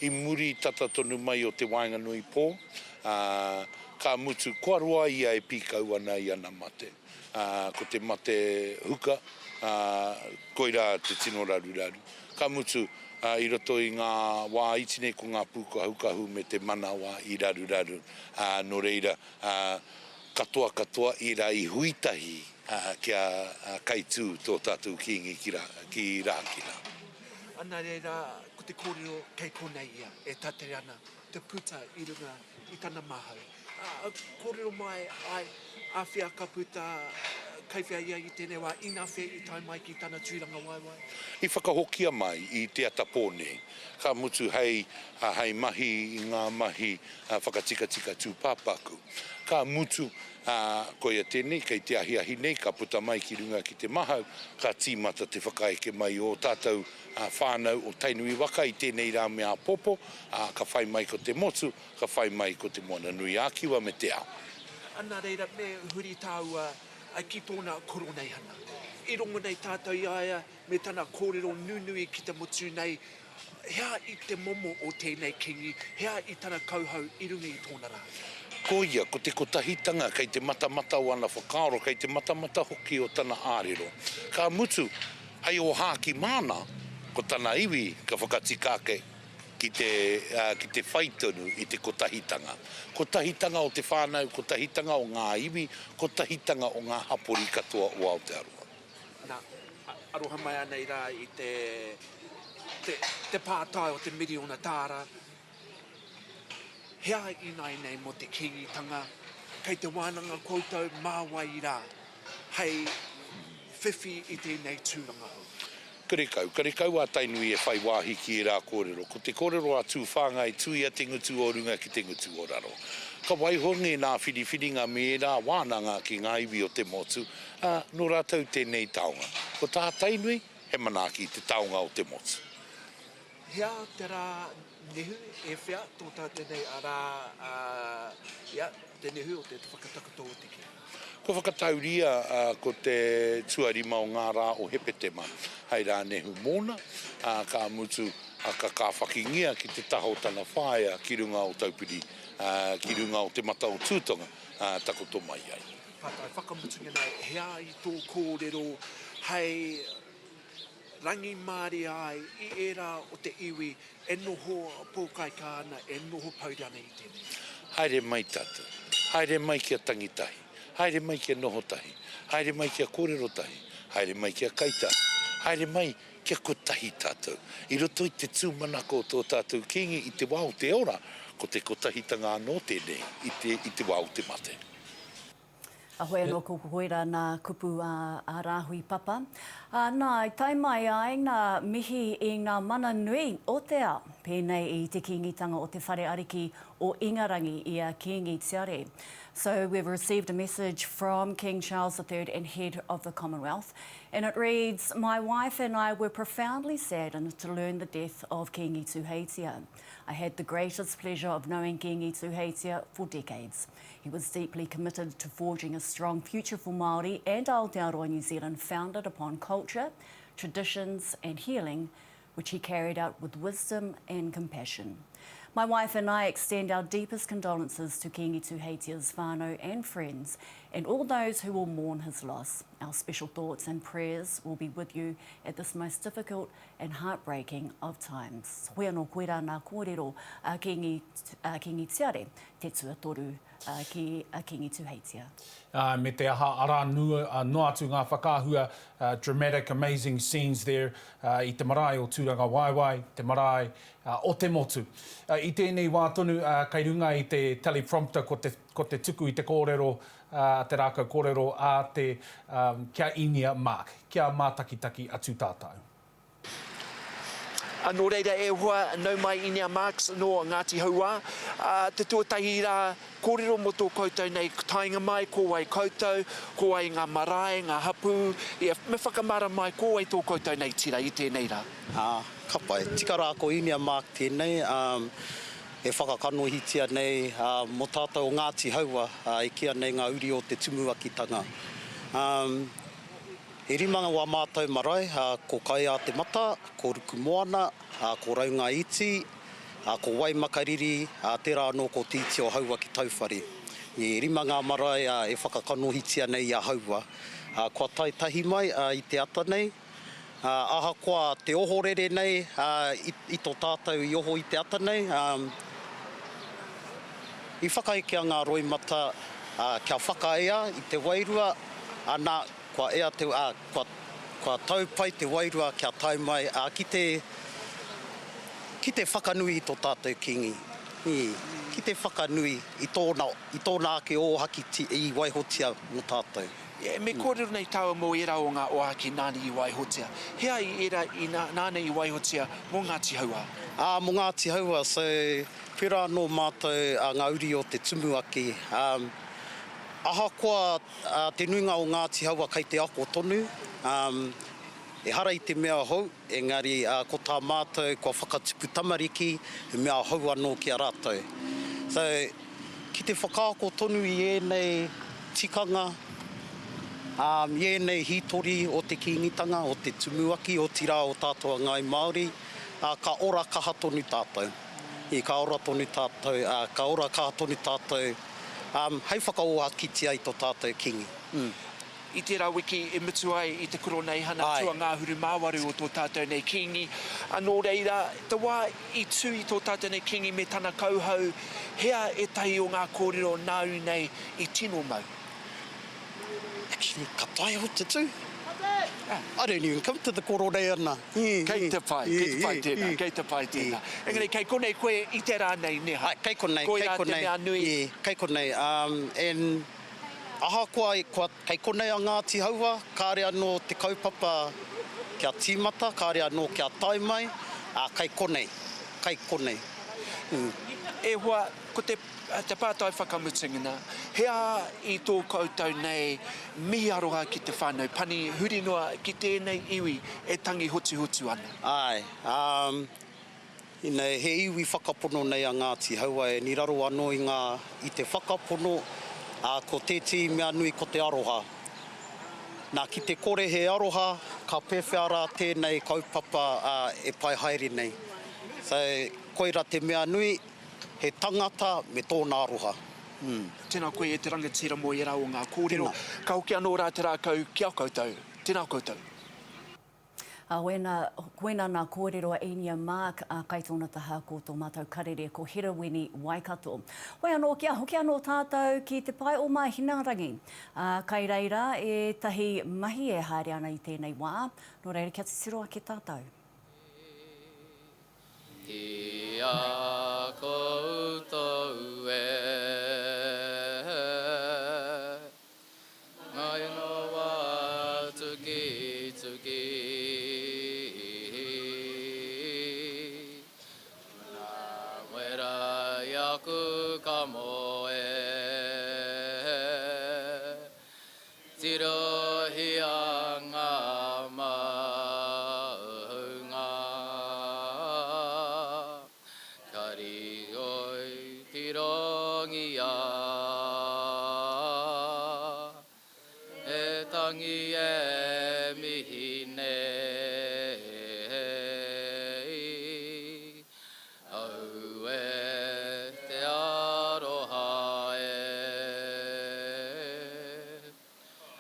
I muri tata tonu mai o te waenganui pō, ā, ka mutu, kua roa ia e pīkau ana i ana mate. Ā, ko te mate huka, ā, koirā te tino raruraru. Ka mutu, ā, i roto i ngā wā iti nei ko ngā pūkahukahu me te manawa i raruraru, ā, nō reira, ā, katoa katoa ērā i hui tahi, ā, kia kaitū tō tātou Kīngi ki rā, ki Rākina. Ā, nā reira, ko te kōrero kei konei ia e tatari ana te puta i runga i tana mahau. Ā, kōrero mai, āe, āwhea ka puta, kei whea ia i tēnei wā, inawhea i tae mai ki tana tūrangawaewae? I whakahokia mai i te ata pō nei, ka mutu hei, hei mahi i ngā mahi whakatikatika tūpāpaku. Ka mutu, ā, koia tēnei, kei te ahiahi nei ka puta mai ki runga ki te mahau, ka tīmata te whakaeke mai o ō tātou whānau o Tainui waka i tēnei rā me āpōpō, ā, ka whai mai ko te motu, ka whai mai ko Te Moana-nui-ā-Kiwa me te ao. Nā reira, me huri tāua ki tōna koroneihana. I rongo nei tātou i a ia me tana kōrero nunui ki te motu nei, he aha i te momo o tēnei Kīngi, he aha i tana kauhau i runga i tōna rā. Ko ia, ko te kotahitanga kei te matamata o ana whakaaro, kei te matamata hoki o tana ārero. Ka mutu, hei ōhākī māna, ko tana iwi ka whakatika ake ki te, ki te whai tonu i te kotahitanga. Kotahitanga o te whānau, kotahitanga o ngā iwi, kotahitanga o ngā hapori katoa o Aotearoa. Na, aroha mai anei rā i te, te, te pātai o te miriona tāra, He aha ināianei mō te Kīngitanga? Kei te wānanga koutou mā wai rā hei whiwhi i tēnei tūranga hou? Karekau, karekau a Tainui e whai wāhi ki ērā kōrero. Ko te kōrero a Tūwhāngai, tuia te ngutu o runga ki te ngutu o raro. Ka waiho ngēnā whiriwhiringa me ērā wānanga ki ngā iwi o te motu, ā, nō rātou tēnei taonga. Ko tā Tainui, he manaaki i te taonga o te motu. He aha te rā nehu e whea tō tātou nei rā, ā, ia, te nehu o te whakatakoto o te kī? Kua whakatauria ko te tuarima o ngā rā o Hepetema hei rā nehu mōna, ā, ka mutu ka kāwhakingia ki te taha o tana whaea ki runga o Taupiri, ā, ki runga o Te Mata o Tūtonga, ā, takoto mai ai. Pātai whakamutunga nei, he aha i tō kōrero hei rangimārie ai i ērā o te iwi e noho pōkaika ana, e noho pouri ana i tēnei. Haere mai tātou. Haere mai kia tangi tahi. Haere mai kia noho tahi. Haere mai kia kōrero tahi. Haere mai kia kai tahi. Haere mai kia kotahi tātou. I roto i te tūmanako o tō tātou Kīngi i te wā o te ora, ko te kotahitanga anō tēnei i te, i te wā o te mate. Heoi anō ko koirā nā kupu a Rāhui Papa. Ā, nā, i tae mai ai ngā mihi i ngā mana nui o te ao, pēnei i te Kīngitanga o te Whare Ariki o Ingarangi i a Kīngi Tiare. So we've received a message from King Charles III and Head of the Commonwealth, and it reads, My wife and I were profoundly saddened to learn the death of Kīngi Tūheitia. I had the greatest pleasure of knowing Kīngi Tūheitia for decades. He was deeply committed to forging a strong future for Māori and Aotearoa New Zealand founded upon culture, traditions and healing, which he carried out with wisdom and compassion. My wife and I extend our deepest condolences to Kingi Tuheitia's whānau and friends and all those who will mourn his loss. Our special thoughts and prayers will be with you at this most difficult and heartbreaking of times. Hoi anō koirā nā kōrero a Kingi, a Kingi Tiare, te tuatoru ki a Kingi Tuheitia. Ā, me te aha, arā noa atu ngā whakaahua, dramatic, amazing scenes there, i te marae o Tūrangawaewae, te marae o te motu. I tēnei wā tonu, kei runga i te teleprompter ko te, ko te tuku i te kōrero, te rākau kōrero a te, kia Inia Mark, kia mātakitaki atu tātou. Nō reira e hoa, nau mai Inia Marks nō Ngāti Hauā. Te tuatahi rā, kōrero mō tō koutou nei taenga mai, ko wai koutou, ko wai ngā marae, ngā hapū, ia, me whakamāra mai ko wai tō koutou nei tira i tēnei rā. Ā, ka pai. Tika rā ko Inia Mark tēnei, e whakakanohitia nei mō tātou o Ngāti Haua, e kīia nei ngā uri o te tumuakitanga. E rima wā mātou marae, ko Kai-a-te-mata, ko Rukumoana, ko Raungaiti, ko Waimakariri, tērā anō ko Tītiohaua ki Tauwhare. E rima ngā marae e whakakanohitia nei i a Haua. Kua tae tahi mai i te ata nei, ahakoa te ohorere nei i tō tātou i oho i te ata nei, i whakaekea ngā roimata kia whakaea i te wairua, ana, Kua ea te, ā, kua, kua tau pai te wairua kia tae mai, ā, ki te, ki te whakanui i tō tātou Kīngi, ī, ki te whakanui i tōna, i tōna ake ōhaki ti, i waihotia mō tātou. E, me kōrero nei tāua mō ērā o ngā ōhaki nāna i waihotia. He aha i ērā i, nā, nāna i waihotia mō Ngāti Hauā? Ā, mō Ngāti Hauā, so, pērā anō mātou, ā, ngā uri o te tumuaki, ā, ahakoa Te nuinga o Ngāti Haua kei te ako tonu, ehara i te mea hou, engari ko tā mātou kua whakatupu tamariki, he mea hou anō ki a rātou. So, ki te whakaako tonu i ēnei tikanga, i ēnei hītori o te Kīngitanga, o te Tumuaki, otirā o tātou a Ngāi Māori, ka ora kaha tonu tātou. Ka ora tonu tātou, ka ora kaha tonu tātou. Hei whakaohakitia i to tātou Kingi. Mm. I tērā wiki e mutu ai i te Koroneihana tuangahuru mā waru o tō tātou nei Kīngi. Nō reira, te wā i tū i tō tātou nei Kīngi me tana kauhau, hea ētahi o ngā kōrero nāu nei i tino mau? Actually, ka taea te tū. I don't even come to the Koroneihana. Kei te pai, kei te pai tēnā, kei te pai tēnā. Engari kei konei koe i te rā nei, nē ha? Kei konei, kei konei. Koirā te mea nui. Kei konei, and ahakoa kua, kei konei a Ngāti Haua, kāre anō te kaupapa kia tīmata, kāre anō kia tae mai, ā, kei konei, kei konei. E hoa, ko te Te pātai whakamutunga, he aha i tō koutou nei mihi aroha ki te whānau pani huri noa ki tēnei iwi e tangi hotuhotu ana? Āe, um, you know, he iwi whakapono nei a Ngāti Haua and i raro anō i ngā, i te whakapono, ā, ko tētehi mea nui ko te aroha. Nā, ki te kore he aroha, ka pēwhea rā tēnei kaupapa, ā, e pae haere nei? So, koira te mea nui, He tangata me tōna aroha. Mm. Tēnā koe e te rangatira mō ērā o ngā kōrero. Tēnā. Ka hoki anō rā te rākau ki a koutou. Tēnā koutou. Ā, wēnā, koinā nā kōrero a Inia Mark, ā, kai tōna taha ko tō mātou karere ko Herewini Waikato. Hoi anō, kia hoki anō tātou ki te pae o Māhinārangi. Ā, kai reira ētahi mahi e haere ana i tēnei wā, nō reira kia titiro ake tātou. Ki a koutou e. Taku ka moe. Tirohia ngā maunga. Ka riro i tirongia. E tangi e mihi nei. Aue te aroha e.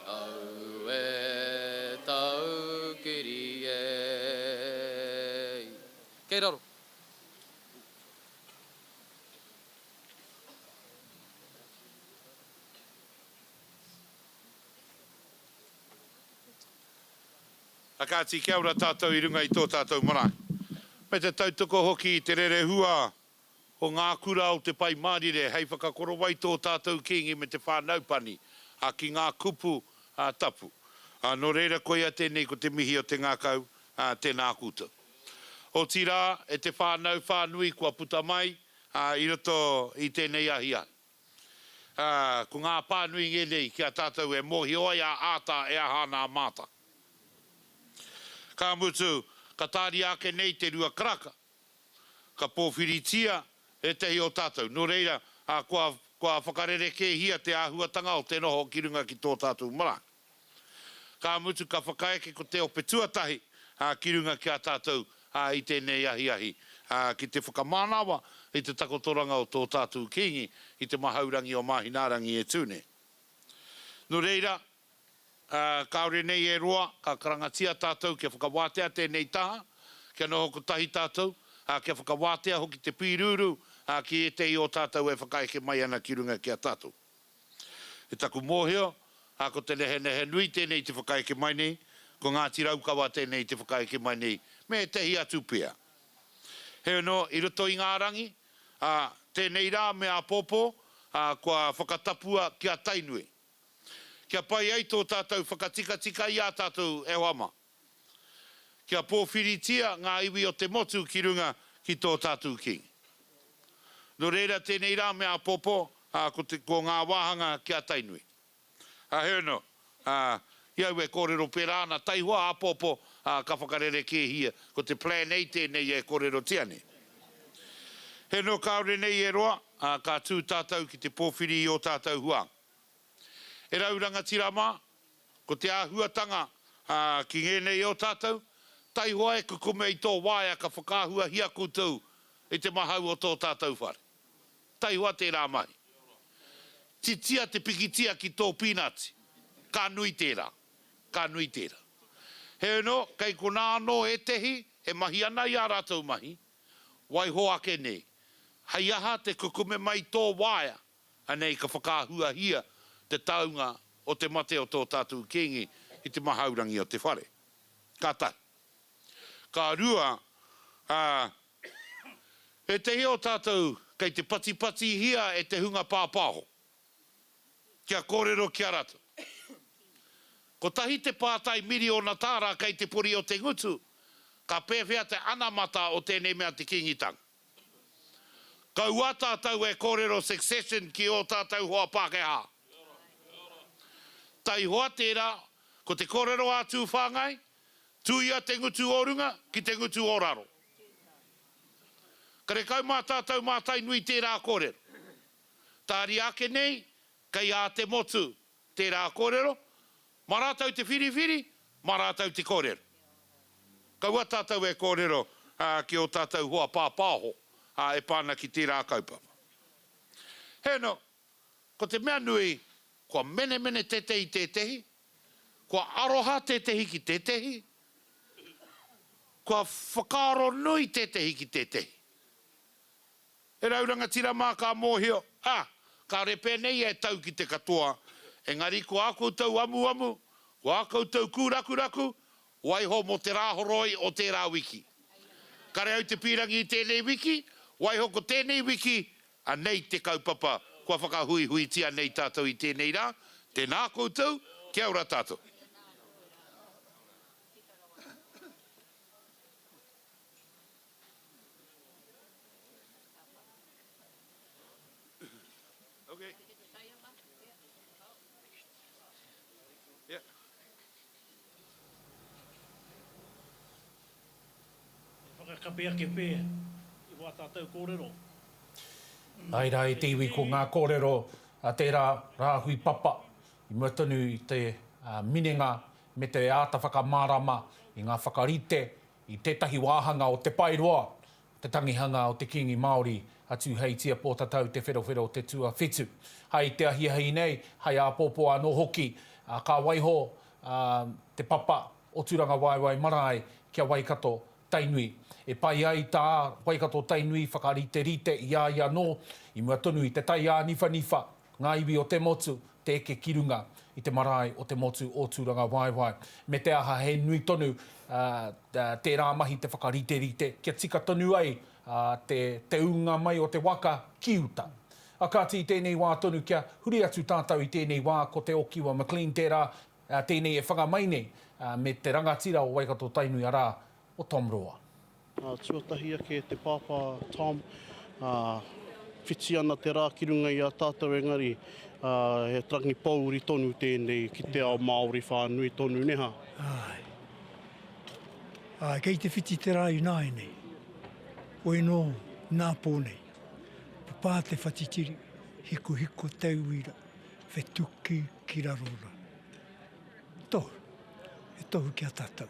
Aue taukiri e. Kei raro. A kāti kia ora tātou i runga i tō tātou marae. Me te tautoko hoki i te rerehua o ngā kura o te Pai Mārire hei whakakorowai tō tātou Kīngi me te whānau pani, ā, ki ngā kupu tapu. Ā, nō reira koia tēnei ko te mihi o te ngākau, ā, tēnā koutou. Otirā, e te whānau whānui kua puta mai, ā, i roto i tēnei ahiahi. Ā, ko ngā pānui ngēnei ki a tātou e mōhio ai a āta e aha ana a Māta. Ka mutu, ka tāria ake nei te rua karaka, ka pōwhiritia ētehi o tātou. Nō reira, ā, kua, kua whakarerekēhia te āhuatanga o te noho ki runga ki tō tātou marae. Ka mutu ka whakaeke ko te ope tuatahi ki runga ki a tātou i tēnei ahiahi ki te whakamānawa i te takotoranga o tō tātou Kīngi i te mahaurangi o Māhinārangi e tū nei. Nō reira, kāore nei e roa ka karangatia tātou kia whakawātea tēnei taha, kia noho kotahi tātou, kia whakawātea hoki te pīrūrū ki ētehi o tātou e whakaeke mai ana ki runga ki a tātou. I taku mōhio, ā, ko te nehenehe nui tēnei te whakaeke mai nei, ko Ngāti Raukawa tēnei te whakaeke mai nei, me ētehi atu pea. Heoi anō, i roto i ngā rangi, ā, tēnei rā me āpōpō, ā, kua whakatapua ki a Tainui. Kia pai ai tō tātou whakatikatika i ā tātou e hoa mā. Kia pōwhiritia ngā iwi o te motu ki runga ki tō tātou Kīngi. Nō reira tēnei rā me āpōpō, ā, ko te, ko ngā wāhanga ki a Tainui. Ā, heoi anō, ā, i au e kōrero pērā ana, taihoa āpōpō, ā, ka whakarerekēhia, ko te Plan A tēnei e kōrerotia nei. Heoi anō, kāore nei e roa, ā, ka tū tātou ki te pōwhiri i ō tātou huānga. E rau rangatira mā, ko te āhuatanga ki ngēnei o tātou, taihoa e kukume i tō waea ka whakaahuahia koutou i te mahau o tō tātou whare. Taihoa tērā mahi. Titia te pikitia ki tō pīnati. Ka nui tērā. Ka nui tērā. Heoi anō, kei konā anō ētehi e mahi ana i ā rātou mahi, waiho ake nei, hei aha te kukume mai i tō waea Anei ka whakaahuahia te taunga o te mate o tō tātou Kīngi i te mahaurangi o te whare. Ka tahi. Ka rua, ā, ētehi o tātou kei te patipatihia e te hunga pāpāho kia kōrero ki a rātou. Kotahi te pātai miriona tāra kei te pori o te ngutu, ka pēwhea te anamata o tēnei mea te Kīngitanga? Kaua tātou e kōrero succession ki ō tātou hoa Pākehā. Taihoa tērā, ko te kōrero a Tūwhāngai, tuia te ngutu o runga ki te ngutu o raro. Karekau mā tātou mā Tainui tērā kōrero. Tāria ake nei, kei a te motu tērā kōrero, Mā rātou te whiriwhiri, mā rātou te kōrero. Kaua tātou e kōrero ki ō tātou hoa pāpāho e pā ana ki tērā kaupapa. Heoi anō, ko te mea nui, kua menemene tētehi i tētehi, kua aroha tētehi ki tētehi, kua whakaaro nui tētehi ki tētehi. He rau rangatira mā ka mōhio, ā, kāore pēnei e tau ki te katoa, engari ko ā koutou amuamu, ko ā koutou kūrakuraku, waiho mō te Rāhoroi o tērā wiki. Kare au te pīrangi i tēnei wiki, waiho ko tēnei wiki, anei te kaupapa kua whakahuihuitia nei tātou i tēnei rā, tēnā koutou, kia ora tātou. Kapi ake pea i wā tātou kōrero. Āe rā e te iwi ko ngā kōrero a tērā rāhui papa i mua tonu i te minenga me te āta whakamārama i ngā whakarite i tētahi wāhanga o Te Paeroa, te tangihanga o te Kīngi Māori a Tūheitia Pōtatau Te Wherowhero Te Tuawhitu. Hai te ahiahi nei, hai āpōpō anō hoki, ka waiho te papa o Tūrangawaewae Marae ki a Waikato Tainui. E pai ai tā Waikato Tainui whakariterite i a ia anō i mua tonu i te tai āniwhaniwha, ngā iwi o te motu, te eke ki runga i te marae o te motu o Tūrangawaewae. Me te aha he nui tonu tērā mahi te whakariterite kia tika tonu ai te te ūnga mai o te waka ki uta. A kāti i tēnei wā tonu kia huri atu tātou i tēnei wā ko Te Okiwa McLean tērā tēnei e whanga mai nei me te rangatira o Waikato Tainui arā o Tom Roa. Tuatahi ake te pāpā Tom, whiti ana te rā ki runga i a tātou engari he tangi pōuri tonu tēnei ki te ao Māori whānui tonu nē hā? Āe. Āe, kei te whiti te rā ināianei. Koe nō nā pō nei. Papā te whatitiri, hikohiko tauira, whetuki ki raro rā. Tohu, he tohu ki a tātou.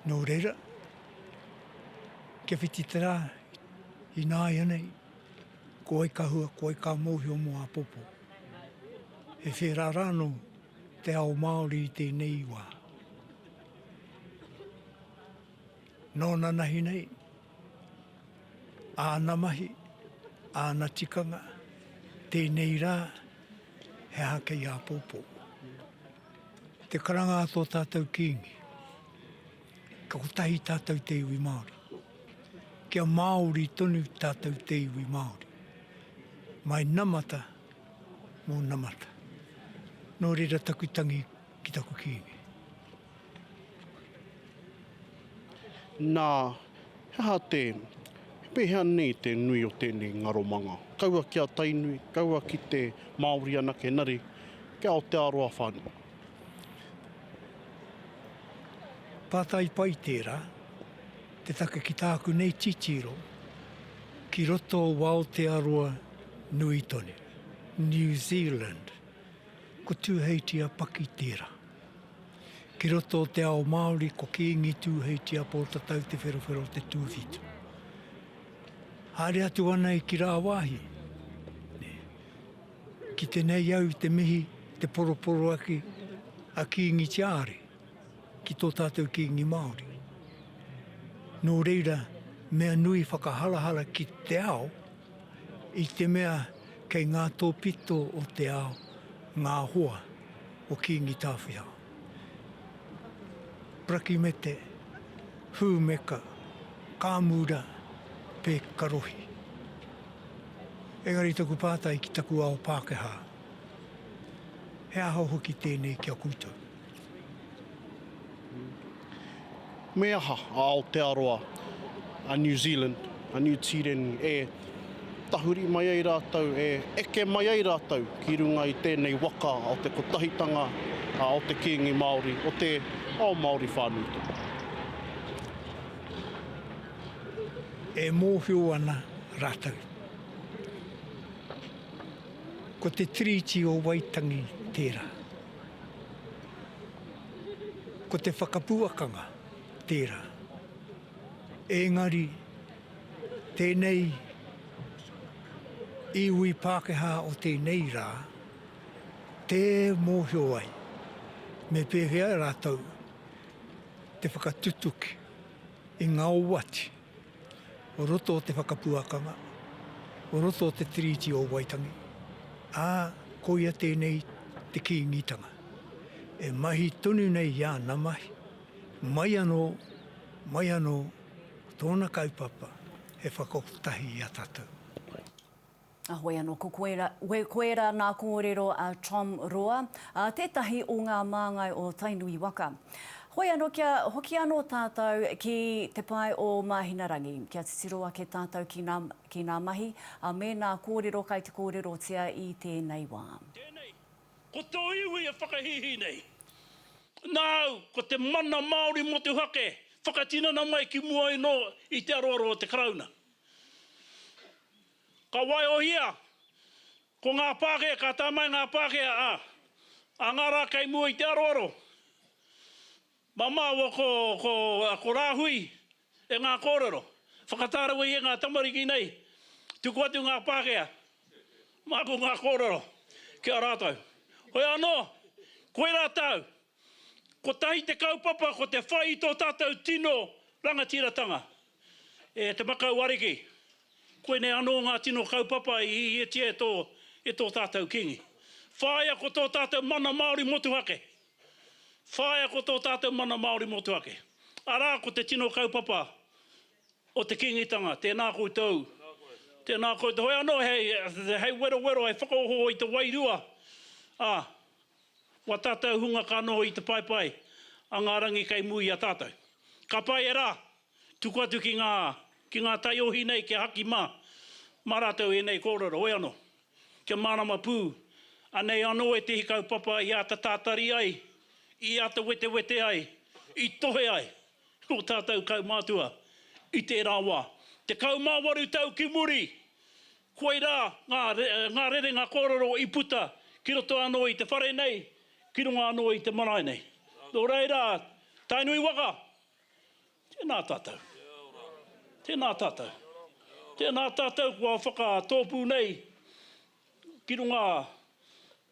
Nō reira, kia whiti te rā, ināianei, ko wai ka hua, ko wai ka mōhio mō āpōpō. He whērā rānō te ao Māori i tēnei wā. Nō nanahi nei, āna mahi, āna tikanga, tēnei rā, he aha kei āpōpō. Te karanga a tō tātou Kīngi, kia kotahi tātou te iwi Māori. Kia Māori tonu tātou te iwi Māori. Mai namata mō namata. Nō reira taku tangi ki taku Kīngi. Nā, he aha te, he pēhea nei te nui o tēnei ngaromanga? Kaua ki a Tainui, kaua ki te Māori anake, engari ki a Aotearoa whānui. Pātai pai tērā, te take ki tāku nei titiro, ki roto o Aotearoa nui tonu, New Zealand, ko Tūheitia Paki tērā. Ki roto o te ao Māori ko Kīngi Tūheitia Pōtatau Te Wherowhero Te Tūwhitu. Haere atu ana i ki rāwāhi, nē. Kite nei au i te mihi, te poroporoaki a Kīngi Tiaare ki tō tātou Kīngi Māori. Nō reira, mea nui whakaharahara ki te ao, i te mea kei ngā tōpito o te ao ngā hoa o Kīngi Tāwhiao. Parakimete, Hūmeka, Kāmura, Pē Karohi. Engari taku pātai ki taku ao Pākehā, he aha hoki tēnei ki a koutou? Me aha a Aotearoa, a New Zealand, a Niu Tīreni e tahuri mai ai rātou, e eke mai ai rātou ki runga i tēnei waka o te kotahitanga o te Kīngi Māori, o te ao Māori whānui tonu. E mōhio ana rātou. Ko te Tiriti o Waitangi tērā. Ko te whakapuakanga tērā. Engari, tēnei iwi Pākehā o tēnei rā, tē mōhio ai me pēwhea rātou te whakatutuki i ngā oati o roto o te whakapuakanga, o roto o te Tiriti o Waitangi, ā, koia tēnei te Kīngitanga. E mahi tonu nei i āna mahi, mai anō, mai anō, ko tōna kaupapa he whakakotahi i a tātou. Heoi anō, ko koera, koera nā kōrero a Tom Roa, a tētahi o ngā māngai o Tainui waka. Hoi anō kia hoki anō tātou ki te pae o Māhinarangi, kia titiro ake tātou ki nā, ki nā mahi, a me nā kōrero kai te kōrerotia i tēnei wā. Tēnei, ko tō iwi e whakahīhī nei. Nāu, ko te mana Māori motuhake. whakatinana mai ki mua ino i te aroaro o te Karauna. Ka waihohia ko ngā Pākehā, ka tae mai ngā Pākehā, ā, ā ngā rā kei mua i te aroaro. Mā māua ko, ko, ko Rāhui e ngā kōrero. Whakatārawehia ngā tamariki nei, tuku atu ngā Pākehā, māku ngā kōrero ki a rātou. Hoi anō, koirā tāu. Kotahi te kaupapa ko te whai i tō tātou tino rangatiratanga. E Te Makau Ariki, koinei anō ngā tino kaupapa i hihiatia e tō, e tō tātou Kīngi. Whāia ko tō tātou mana Māori motuhake. Whāia ko tō tātou mana Māori motuhake. Arā ko te tino kaupapa o te Kīngitanga, tēnā koutou, tēnā koutou. Hoi anō hei, hei werowero, hei whakaohooho i te wairua, ā, wā tātou hunga ka noho i te paepae a ngā rangi kei mua i a tātou. Ka pai e rā, tuku atu ki ngā, ki ngā taiohi nei kia haki mā, mā rātou ēnei kōrero, hoi anō. Kia mārama pū, anei anō ētehi kaupapa i āta tātari ai, i āta wetewete ai, i tohe ai ō tātou kaumātua i tērā wā. 18 tau ki muri, koirā ngā, ngā rerenga kōrero i puta ki roto anō i te whare nei, ki runga anō i te marae nei. Nō reira, Tainui waka! Tēnā tātou. Tēnā tātou. Tēnā tātou kua whakatōpū nei ki runga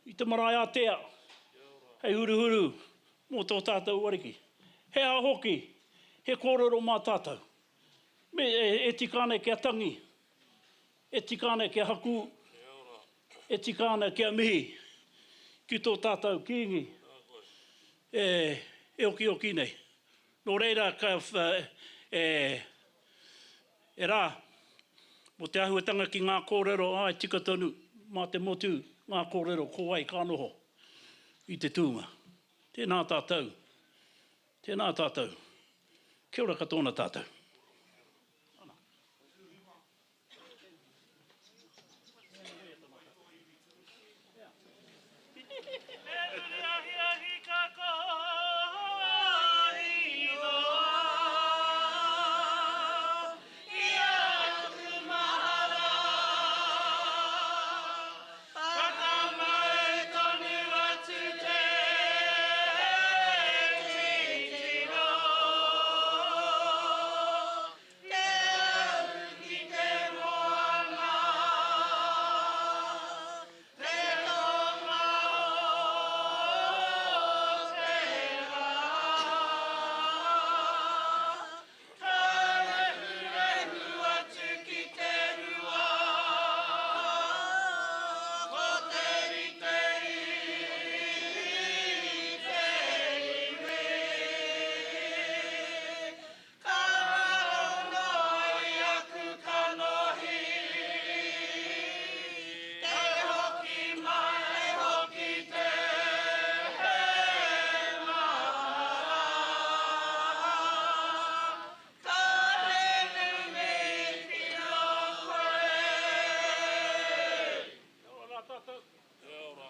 i te marae ātea hei huruhuru mō tō tātou ariki. He aha hoki, he kōrero mā tātou. Me, e, e tika ana kia tangi, e tika ana kia hakū, e tika ana kia mihi ki tō tātou Kīngi e, e okioki nei. Nō reira, ka, e, e rā, mō te āhuatanga ki ngā kōrero, āe, tika tonu, mā te motu ngā kōrero ko wai ka noho i te tūnga. Tēnā tātou, tēnā tātou, kia ora katoa tātou. Te au ki te moana, te tonga o te rā. Ka rehurehu atu ki te rua, ko te rite i te iwi. Ka ngaro noa i aku kanohi, Te hoki mai hoki te mahara. Ka henumi ki a koe. Kia ora rā tātou. Kia ora.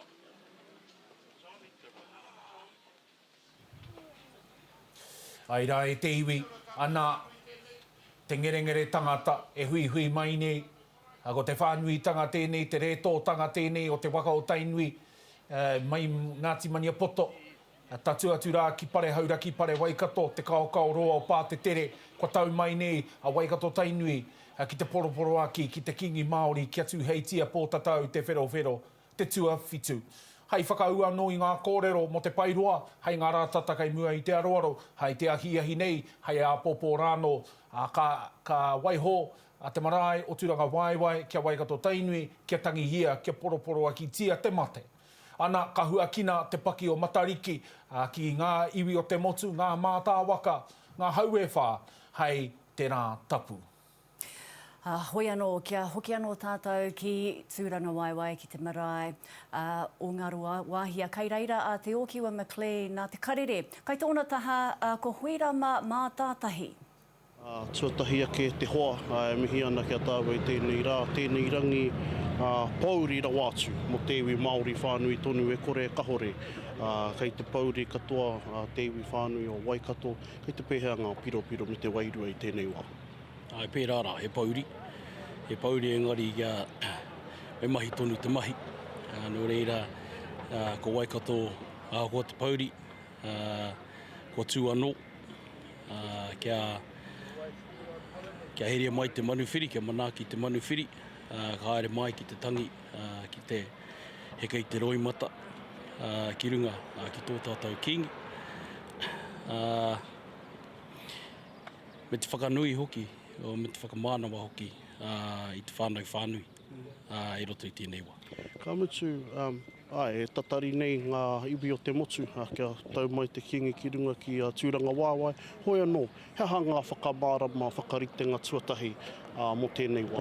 Ai rā e te iwi, ana, te ngerengere tangata e huihui mai nei, ko te whānuitanga tēnei, te rētōtanga tēnei o te waka o Tainui, mai Ngāti Maniapoto, tatū atu rā ki Pare Hauraki, Pare Waikato, Te Kaokaoroa o Pātetere, kua tau mai nei a Waikato-Tainui ki te poroporoaki ki te Kīngi Māori, ki a Tūheitia Pōtatau Te Wherowhero. Te tuawhitu. Hei whakaū anō i ngā kōrero mō te paeroa, hei ngā rā tata kei mua i te aroaro, hei te ahiahi nei, hei āpōpō rānō, ā, ka, ka waiho a te marae o Turangawaewae kia Waikato-Tainui, kia tangihia, kia poroporoakitia te mate. Ana, ka huakina te paki o Matariki, ā, ki ngā iwi o te motu, ngā mātāwaka, ngā hau e whā, hei te rā tapu. Ā, hoi anō, kia hoki anō tātou ki Tūrangawaewae, ki te marae ā, o Ngāruawāhia. Kai reira a Te Ōkiwa McLean nā Te Karere. Kai tōna taha, ā, ko Huirama Mātātahi. Tuatahi ake te hoa e mihi ana ki a tāua i tēnei rā, tēnei rangi pōuri rawa atu mō te iwi Māori whānui tonu e kore e kahore. Kei te pōuri katoa te iwi whānui o Waikato, kei te pēhea ngā piropiro me te wairua i tēnei wā? Āe pērā rā, he pōuri, he pōuri engari me mahi tonu te mahi. Nō reira, ko Waikato ahakoa te pōuri, kua tū anō. Kia, kia heria mai te manuwhiri, kia manaaki te manuwhiri, ka haere mai ki te tangi, ki te heke i te roimata, ki runga ki tō tātou Kīngi. Me te whakanui hoki, me te whakamānawa hoki i te whānau whānui i roto i tēnei wā. Ka mutu, Āe, e tatari nei ngā iwi o te motu kia tau mai te Kīngi ki runga ki Tūrangawaewae. Hoi anō, he aha ngā whakamārama whakaritenga tuatahi mō tēnei wā?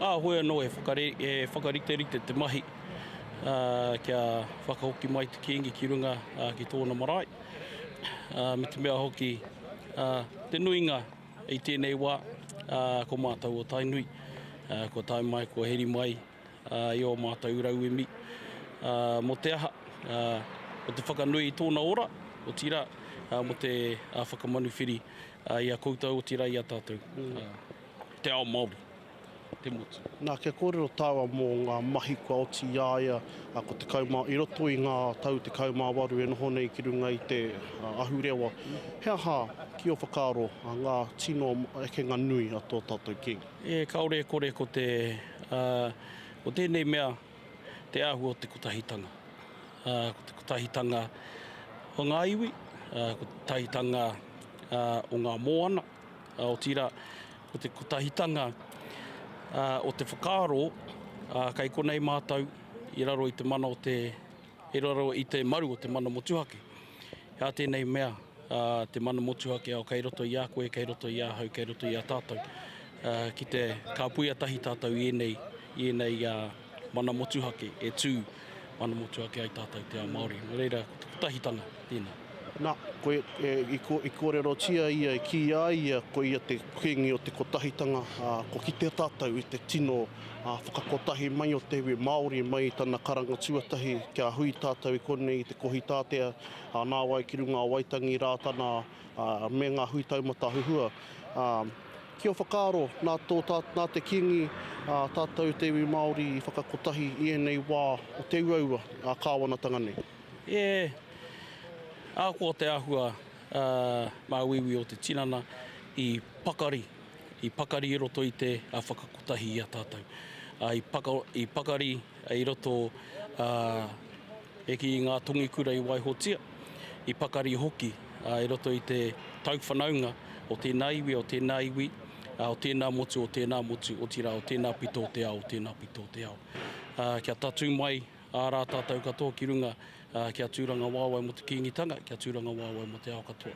Ā, hoi anō, he whakariterite te mahi kia whakahoki mai te Kīngi ki runga ki tōna marae. Me te mea hoki, te nuinga i tēnei wā, ko mātou o Tainui, kua tae mai, kua heri mai, i ō mātou rauemi mō te aha, mō te whakanui i tōna ora, otirā, mō te whakamanuwhiri i a koutou, otirā i a tātou, te ao Māori, te motu. Nā, kia kōrero tāua mō ngā mahi kua oti i a ia, ko 10, i roto i ngā tau 18 e noho nei ki runga i te ahurewa, he aha, ki ō whakaaro, ngā tino ekenga nui a tō tātou Kīngi? E, kāore e kore ko te, ā, ko tēnei mea te āhua o te kotahitanga. Ā, ko te kotahitanga o ngā iwi, ā, ko te kotahitanga, ā, o ngā moana, ā, otirā, ko te kotahitanga, ā, o te whakaaro, ā, kei konei mātou i raro i te mana o te, I raro i te maru o te mana motuhake. He aha tēnei mea, te mana motuhake ao kei roto i a koe, kei roto i ahau, kei roto i a tātou. Ki te kāpuia tahi tātou i ēnei, i ēnei mana motuhake e tū mana motuhake ai tātou te ao Māori. Nō reira, ko te kotahitanga tēnā. Nā, koe, e, i, i kōrerotia ia, i kīia ai ia, ko ia te kīngi o te kotahitanga, ā, kua kitea tātou i te tino ā, whakakotahi mai o te iwi Māori mai i tana karanga tuatahi kia hui tātou i konei i te Kohitātea, ā, nāwai ki runga o Waitangi, Rātana, ā, me ngā hui taumata huhua. Ā, ki ō whakaaro, nā tō tā, nā te Kīngi, ā, tātou te iwi Māori i whakakotahi i ēnei wā o te uaua ā-kāwanatanga nei? E, ahakoa te āhua māuiui o te tinana, i pakari, i pakari i roto i te whakakotahi i a tātou. I, paka, i pakari i roto e ki ngā tongikura i waihotia, i pakari hoki i roto i te tauwhanaunga o tēnā iwi, o tēnā iwi, o tēnā motu, o tēnā motu, otirā o tēnā pito o te ao, o tēnā pito o te ao. Kia tatū mai Ā rā tātou katoa ki runga kia tūrangawaewae mō te Kīngitanga, kia tūrangawaewae mō te ao katoa.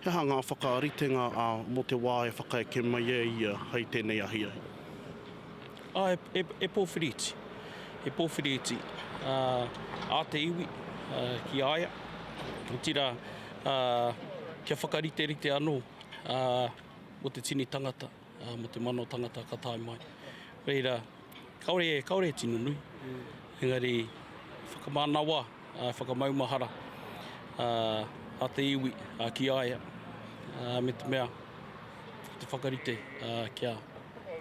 He aha ngā whakaritenga mō te wā e whakaeke mai ai ia hei tēnei ahiahi? Ā, he pōwhiri iti. He pōwhiri iti ā te iwi ki a ia, otirā, kia whakariterite anō mō te tini tangata, mō te mano tangata ka tae mai. Reira, Kāore, kāore e tino nui. Engari, whakamanawa, whakamaumahara a te iwi ki a ia, me te mea, ko te whakarite kia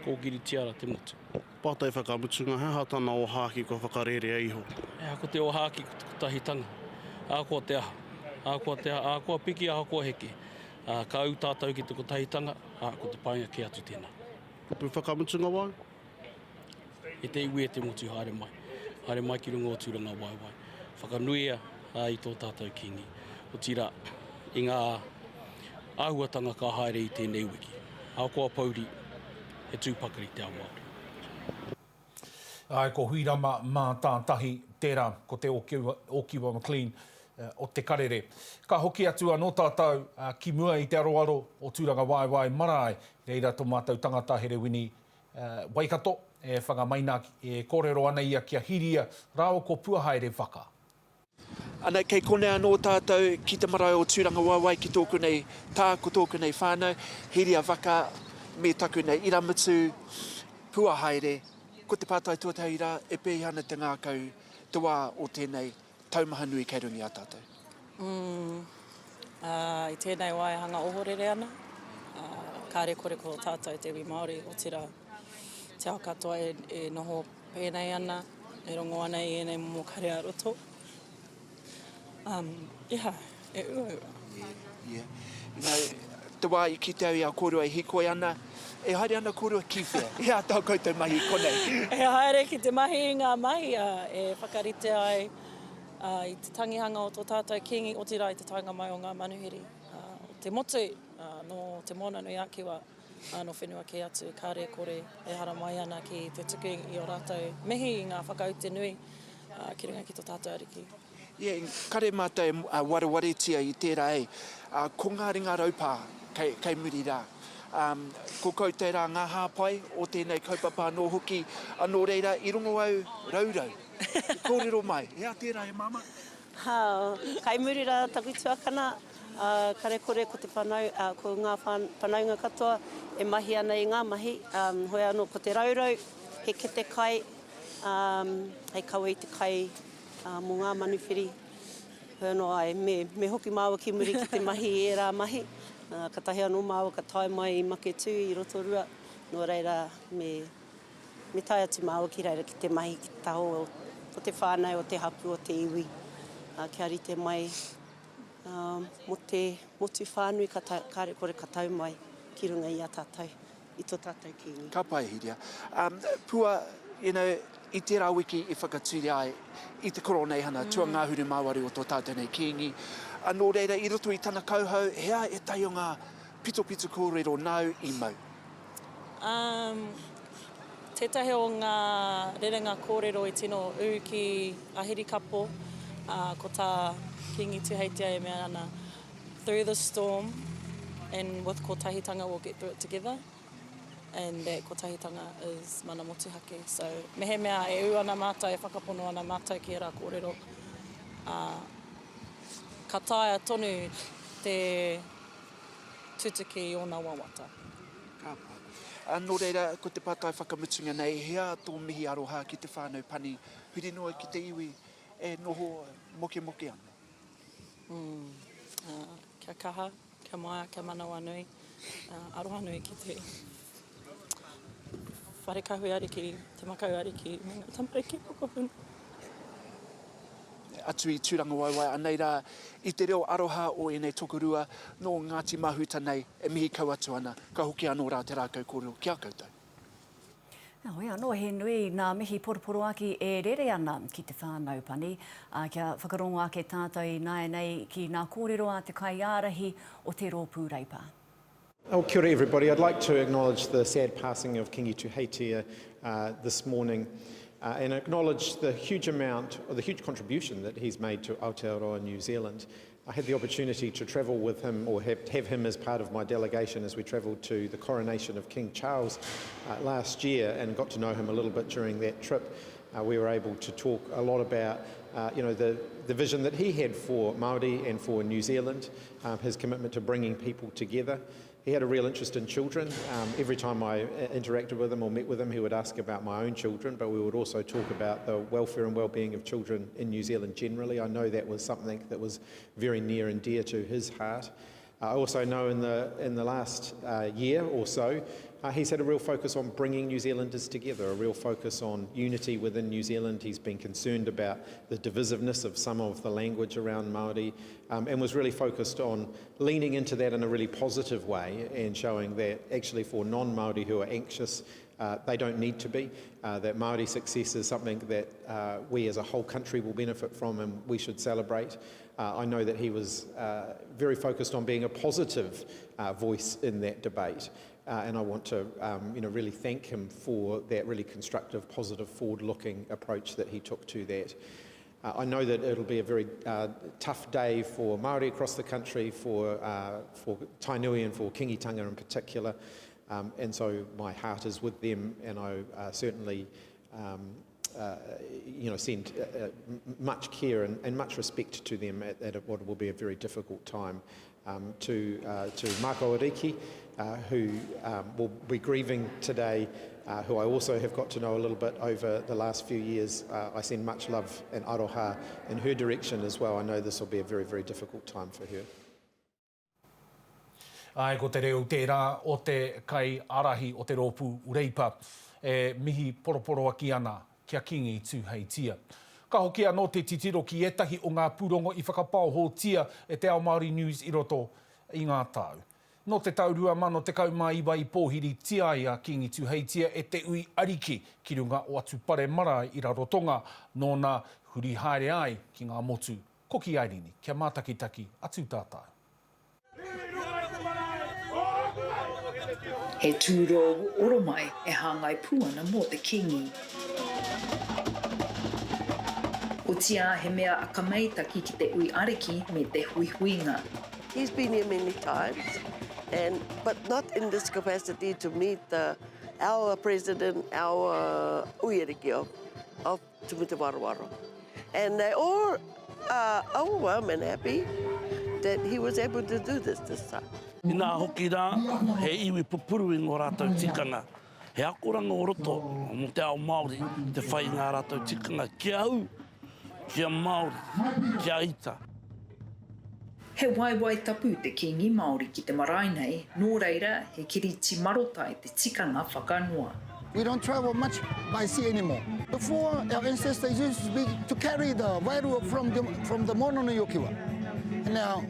kōkiritia ra te motu. Pātai whakamutunga, he aha tana ōhākī kua whakarērea iho? Ko te ōhākī ko te kotahitanga. Ahakoa te aha, ahakoa te aha, ahakoa piki, ahakoa heke, ka ū tātou ki te kotahitanga, ko te painga kē atu tēnā. Kupu whakamutunga wau? E te iwi e te motu haere mai. Haere mai ki runga o Tūrangawaewae. Whakanuia i tō tātou Kīngi. Otirā, i ngā āhuatanga ka haere i tēnei wiki. Ahakoa pouri, he tū pakari te ao Māori. Āe, ko Huirama Mātātahi tērā, ko te Okiwa McLean o Te Karere. Ka hoki atu anō tātou ki mua i te aroaro o Tūrangawaewae Marae, reira tō mātou tangata Herewini Waikato e whanga mai nā, e kōrero ana ia ki a Hiria rāua ko Puahaere Waka. Ana, kei konei anō tātou ki te marae o Tūrangawaewae ki tōku nei tā, ko tōku nei whānau, Hiria Vaka me taku nei iramutu, Pua haere. Ko te pātai tuatahi rā, e pēhea ana te ngākau te wā o tēnei taumaha nui kei runga i a tātou? Mm, ā, i tēnei wā e hanga ohorere ana, ā, kāre kore ko tātou te iwi Māori, otirā, te ao katoa e, e noho pēnei ana, e rongo ana i ēnei momo kare ā-roto. Um, yeah, e uaua. Yeah, yeah. You know, te wā i kite au i a kōrua e hīkoi ana, e haere ana kōrua ki whea? He aha tā koutou mahi i konei? E haere ki te mahi i ngā mahi, ā, e whakarite ai ā, i te tangihanga o tō tātou Kīngi, otirā i te taenga mai o ngā manuhiri ā, o te motu, ā, nō Te Moananui-a-Kiwa, ā, nō whenua kē atu, kāre kore e haramai ana ki te tuku i ō rātou mihi i ngā whakaute nui, ā, ki runga ki tō tātou Ariki. Yeah, kare mātou e warewaretia i tērā e, ā, ko ngā ringa raupā kei, kei muri rā. Ā, ko koutou rā ngā hāpai o tēnei kaupapa anō hoki, ā, nō reira, i rongo au raurau. I kōrero mai, he aha tērā e māmā? Hā, kai muri rā taku tuakana, ā, kare kore ko te whanau, ā, ko ngā whanaunga katoa e mahi ana i ngā mahi, ā, hoi anō ko te raurau, he kete kai, ā, hei kawe i te kai, ā, mō ngā manuwhiri. Hoi anō, āe, me, me hoki māua ki muri ki te mahi i ērā mahi, ā, katahi anō māua ka tae mai i Maketū, i Rotorua, nō reira, me, Me tae atu māua ki reira ki te mahi ki te taha o te whānau, o te hapū, o te iwi, kia rite mai mō te motu whānui ka kāre kore ka tau mai ki runga i a tātou, i tō tātou Kīngi. Ka pai, Hiria. Pua, you know, i tērā wiki i whakatūria ai i te Koroneihana tuangahuru mā waru o tō tātou nei Kīngi. Nō reira, i roto i tana kauhau, he aha ētahi o ngā pitopito kōrero nāu i mau? Um, tētahi o ngā rerenga kōrero i tino ū ki a Hirikapo, ā, ko tā Kīngi Tuheitia e mea ana, Through the storm and with kotahitanga we'll get through it together, and that kotahitanga is mana motuhake. So, mehemea e ū ana mātou, e whakapono ana mātou ki ērā kōrero, ā, ka taea tonu te tutuki i ōna wawata. Ka pai. Ā, nō reira, ko te pātai whakamutunga nei, he aha tō mihi aroha ki te whānau pani huri noa ki te iwi e noho mokemoke ana? Mm, ā, kia kaha, kia maia, kia manawanui, ā, aroha nui ki te whare kahui ariki, te makau ariki, me ngā tamariki mokopuna. Atu i Tūrangawaewae, anei rā i te reo aroha o ēnei tokorua nō Ngāti Mahuta nei e mihi kau atu ana, ka hoki anō rā te rākau kōrero ki a koutou. Heoi anō, he nui ngā mihi poroporoaki e rere ana ki te whānau pani, ā, kia whakarongo ake tātou ināianei ki ngā kōrero a te kaiārahi o te Rōpū Reipa. Oh, kia ora everybody. I'd like to acknowledge the sad passing of Kingi Tuheitia uh, this morning uh, and acknowledge the huge amount, or the huge contribution that he's made to Aotearoa New Zealand. I had the opportunity to travel with him or have, have him as part of my delegation as we travelled to the coronation of King Charles uh, last year and got to know him a little bit during that trip. Uh, we were able to talk a lot about uh, you know, the, the vision that he had for Māori and for New Zealand, um, his commitment to bringing people together. He had a real interest in children. Um, every time I uh, interacted with him or met with him, he would ask about my own children, but we would also talk about the welfare and well-being of children in New Zealand generally. I know that was something that was very near and dear to his heart. I also know in the, in the last uh, year or so, uh, he's had a real focus on bringing New Zealanders together, a real focus on unity within New Zealand. He's been concerned about the divisiveness of some of the language around Māori um, and was really focused on leaning into that in a really positive way and showing that actually for non-Māori who are anxious, uh, they don't need to be, uh, that Māori success is something that uh, we as a whole country will benefit from and we should celebrate. Uh, I know that he was uh, very focused on being a positive uh, voice in that debate. Uh, and I want to um, you know, really thank him for that really constructive, positive, forward-looking approach that he took to that. Uh, I know that it'll be a very uh, tough day for Māori across the country, for, uh, for Tainui and for Kingitanga in particular. Um, and so my heart is with them and I uh, certainly um, you know, send much care and, and much respect to them at, at what will be a very difficult time. Um, to, uh, to Marco Ariki, uh, who um, will be grieving today, uh, who I also have got to know a little bit over the last few years. Uh, I send much love and aroha in her direction as well. I know this will be a very, very difficult time for her. Āe, ko te reo tērā o te kaiārahi o te rōpū Reipa e mihi poroporoaki ana ki a Kīngi Tūheitia. Ka hoki anō te titiro ki ētahi o ngā pūrongo i whakapaohotia e Te Ao Māori News i roto i ngā tau. Nō te tau 2019 i pōhiritia ai a Kīngi Tūheitia e te ui ariki ki runga o Atupare Marae i Rarotonga, nōna huri haere ai ki ngā motu Koki Airini kia mātakitaki atu tātou. He tūrou oromai e hāngai pū ana mō te Kīngi. Otiā he mea akameitaki ki te ui ariki me te huihuinga. He's been here many times and but not in this capacity to meet the our president, our ui ariki of of Tumutewarowaro. And they all are overwhelmed and happy that he was able to do this this time. Inā hoki rā, he iwi pupuru i ngō rātou tikanga. He akoranga o roto mō te ao Māori te whai i ngā rātou tikanga kia ū, kia Māori, kia ita. He waewae tapu te Kīngi Māori ki te marae nei, nō reira he kiri tīmarotai te tikanga whakanoa. We don't travel much by sea anymore. Before, our ancestors used to be to carry the wairua from the, from the Moana-nui-o-Kiwa. And now,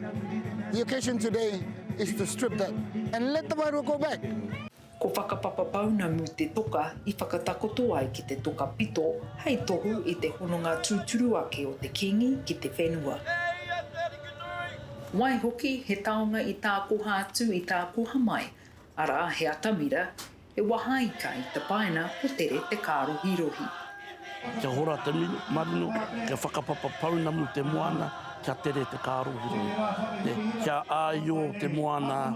the occasion today is to strip that and let the wairua go back. Ko Whakapapa Pounamu te toka i whakatakoto ai ki te toka pito hei tohu i te hononga tūturu ake o te Kīngi ki te whenua. Waihoki, he taonga i tākoha atu, i tākoha mai, arā, he atamira, he wahaika i tapaina ko Tere Te Kārohirohi. Kia hora te marino, kia whakapapa pounamu te moana, kia tere te kārohirohi. Kia āio te moana,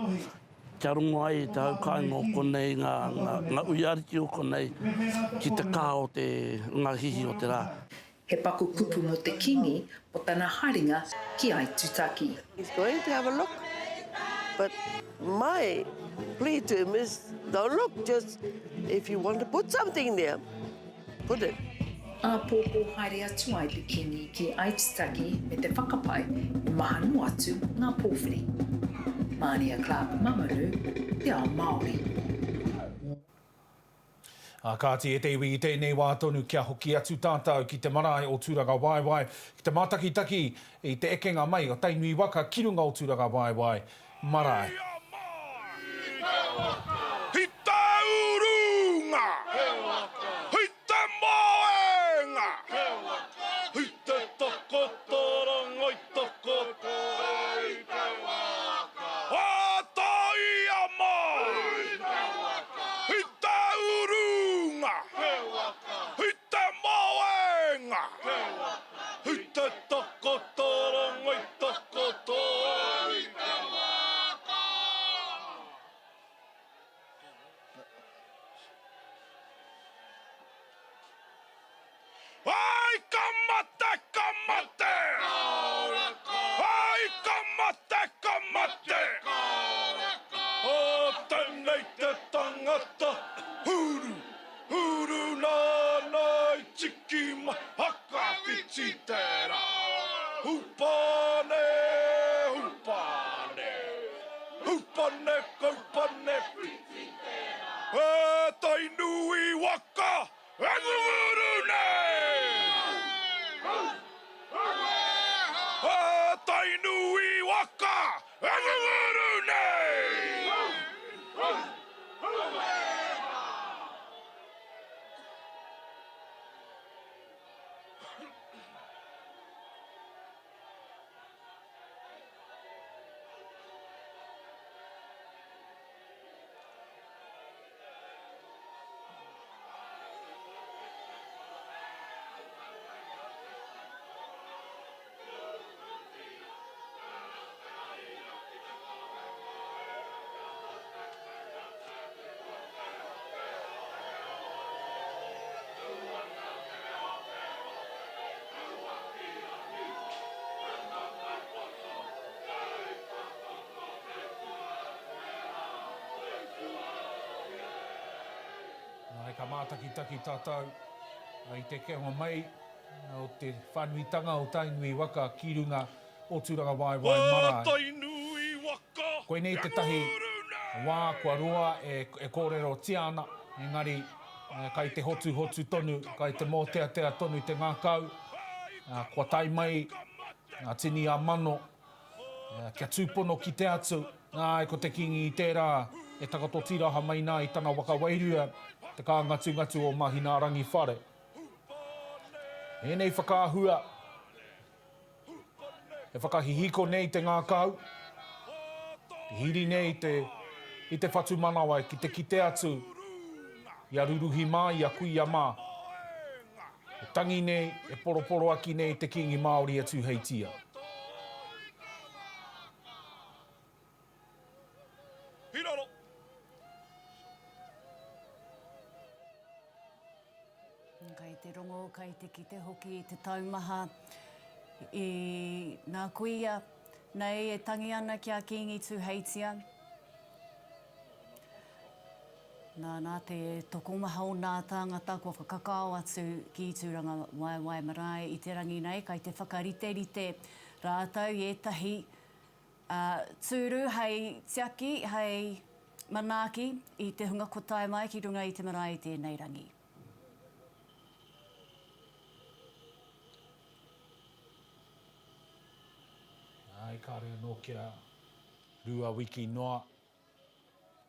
Kia rongo ai te hau kāinga o konei, ngā, ngā, ngā ui ariki o konei, ki te kaha o te, ngā hihi o te rā. He paku kupu mō te Kīngi mō tana haerenga ki Aitutaki. He's going to have a look, but my plea to him is don't look, just if you want to put something there, Put it. Āpōpō haere atu ai te Kīngi ki Aitutaki me te whakapae he maha noa atu ngā pōwhiri. Mānia Clark Mamaru, Te Ao Māori. Ā kāti e te iwi i tēnei wā tonu kia hoki atu tātou ki te marae o Tūrangawaewae ki te mātakitaki i te ekenga mai o Tainui waka ki runga o Tūrangawaewae marae. Hi te urunga! Hi te moenga! Hi te takotoranga i takoto ai te waka. Whātaia mai! Hi te urunga! Hi te moenga! Hi te takotoranga i takoto ai te waka. Ai ka mate, ka mate! Ai ka mate, ka mate! O tenei te tangata huru, huru nāna i tiki mai, hakawhiti te rā. Hupane, hupane. Hupane kaupane whiti te rā. E Tainui waka e ngunguru nei! E Tainui waka e ngunguru nei! mātakitaki tātou i te ekenga mai o te whānuitanga o Tainui waka ki runga o Tūrangawaewae marae. Koinei tētahi wā kua roa e kōrerotia ana, engari kai te hotuhotu tonu, kai te mōteatea tonu te ngākau, kua tae mai ngā tini a mano Kia tūpono kite atu, āe, ko te Kīngi i tērā e takoto tīraha mai nā i tana waka wairua, te kāngatungatu o Mahinaarangi whare. Ēnei whakaahua e whakahihiko nei te ngākau, te hīri nei te, i te whatumanawa ki te kite atu i a ruruhi mā, i a kuia mā. E tangi nei, e poroporoaki nei te Kīngi Māori a Tūheitia. Hiraro! Kai te rongo, kai te kite hoki i te taumaha i ngā kuia nei e tangi ana ki a Kīngi Tūheitia. Nā, nā te tokomaha o nā tāngata kua whakakao atu ki Tūrangawaewae Marae i te rangi nei, kai te whakariterite rātou i ētahi tūru hei tiaki, hei manaaki i te hunga kua tae mai ki runga i te marae i tēnei rangi. Āe, kāre anō kia rua wiki noa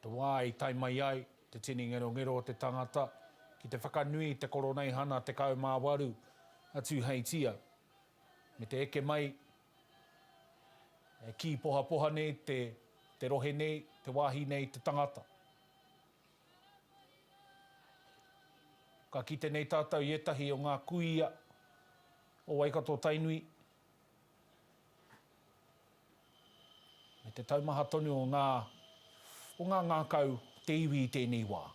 Te wā i tae mai ai te tini ngerongero o te tangata ki te whakanui i te Koroneihana 18 a Tūheitia, me te eke mai e kī pohapoha nei te te rohe nei, te wāhi nei, te tangata. Ka kite nei tātou i ētahi o ngā kuia o Waikato-Tainui, Me te taumaha tonu o ngā, o ngā ngākau te iwi i tēnei wā.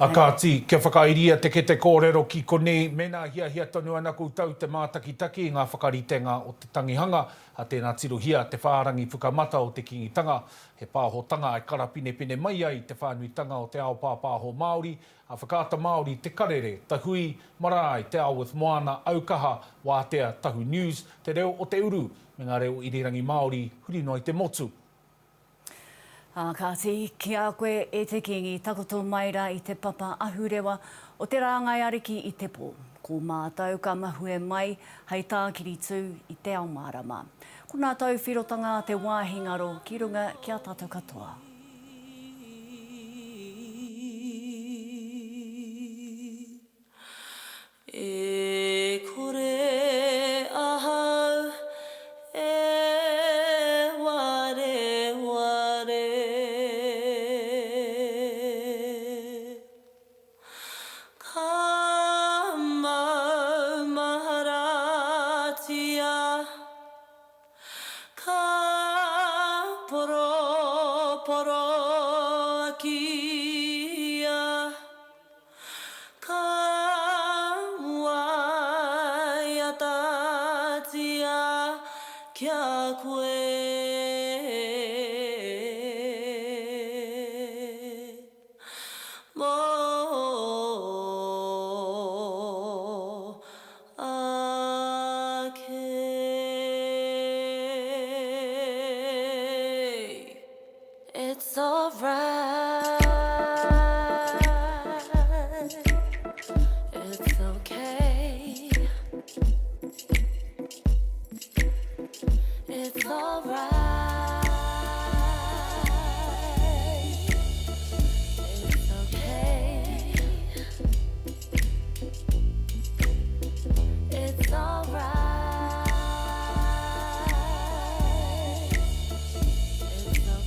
A kāti, kia whakairia te kete kōrero ki konei, mēnā hiahia tonu ana koutou te mātakitaki i ngā whakaritenga o te tangihanga, A tēnā tirohia te whārangi pukamata o te Kīngitanga, he pāhotanga e karapinepine mai ai te whānuitanga o te ao pāpāho Māori, a Whakaata Māori, Te Karere, Tahui, Marae, Te Ao with Moana, Aukaha, Wātea, Tahu News, Te Reo o te Uru, me ngā reo irirangi Māori huri noa i te motu. Ā, kāti, ki a koe, e te Kīngi, takoto mai rā i te papa ahurewa o te rāngai ariki i te pō. Ko mātou ka mahue mai hei tākiri tū i te ao mārama. Ko nā tauwhirotanga te wāhi ngaro ki runga ki a tātou katoa. E kore ahau e wareware. Ka maumaharatia, ka poroporoakia. Ka waiatatia kia koe. Mō ake. It's alright, it's okay. It's alright, it's okay. It's alright. It's okay.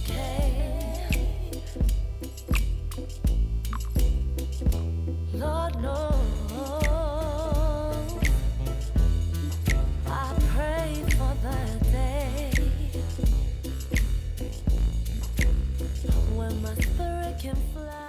My spirit can fly.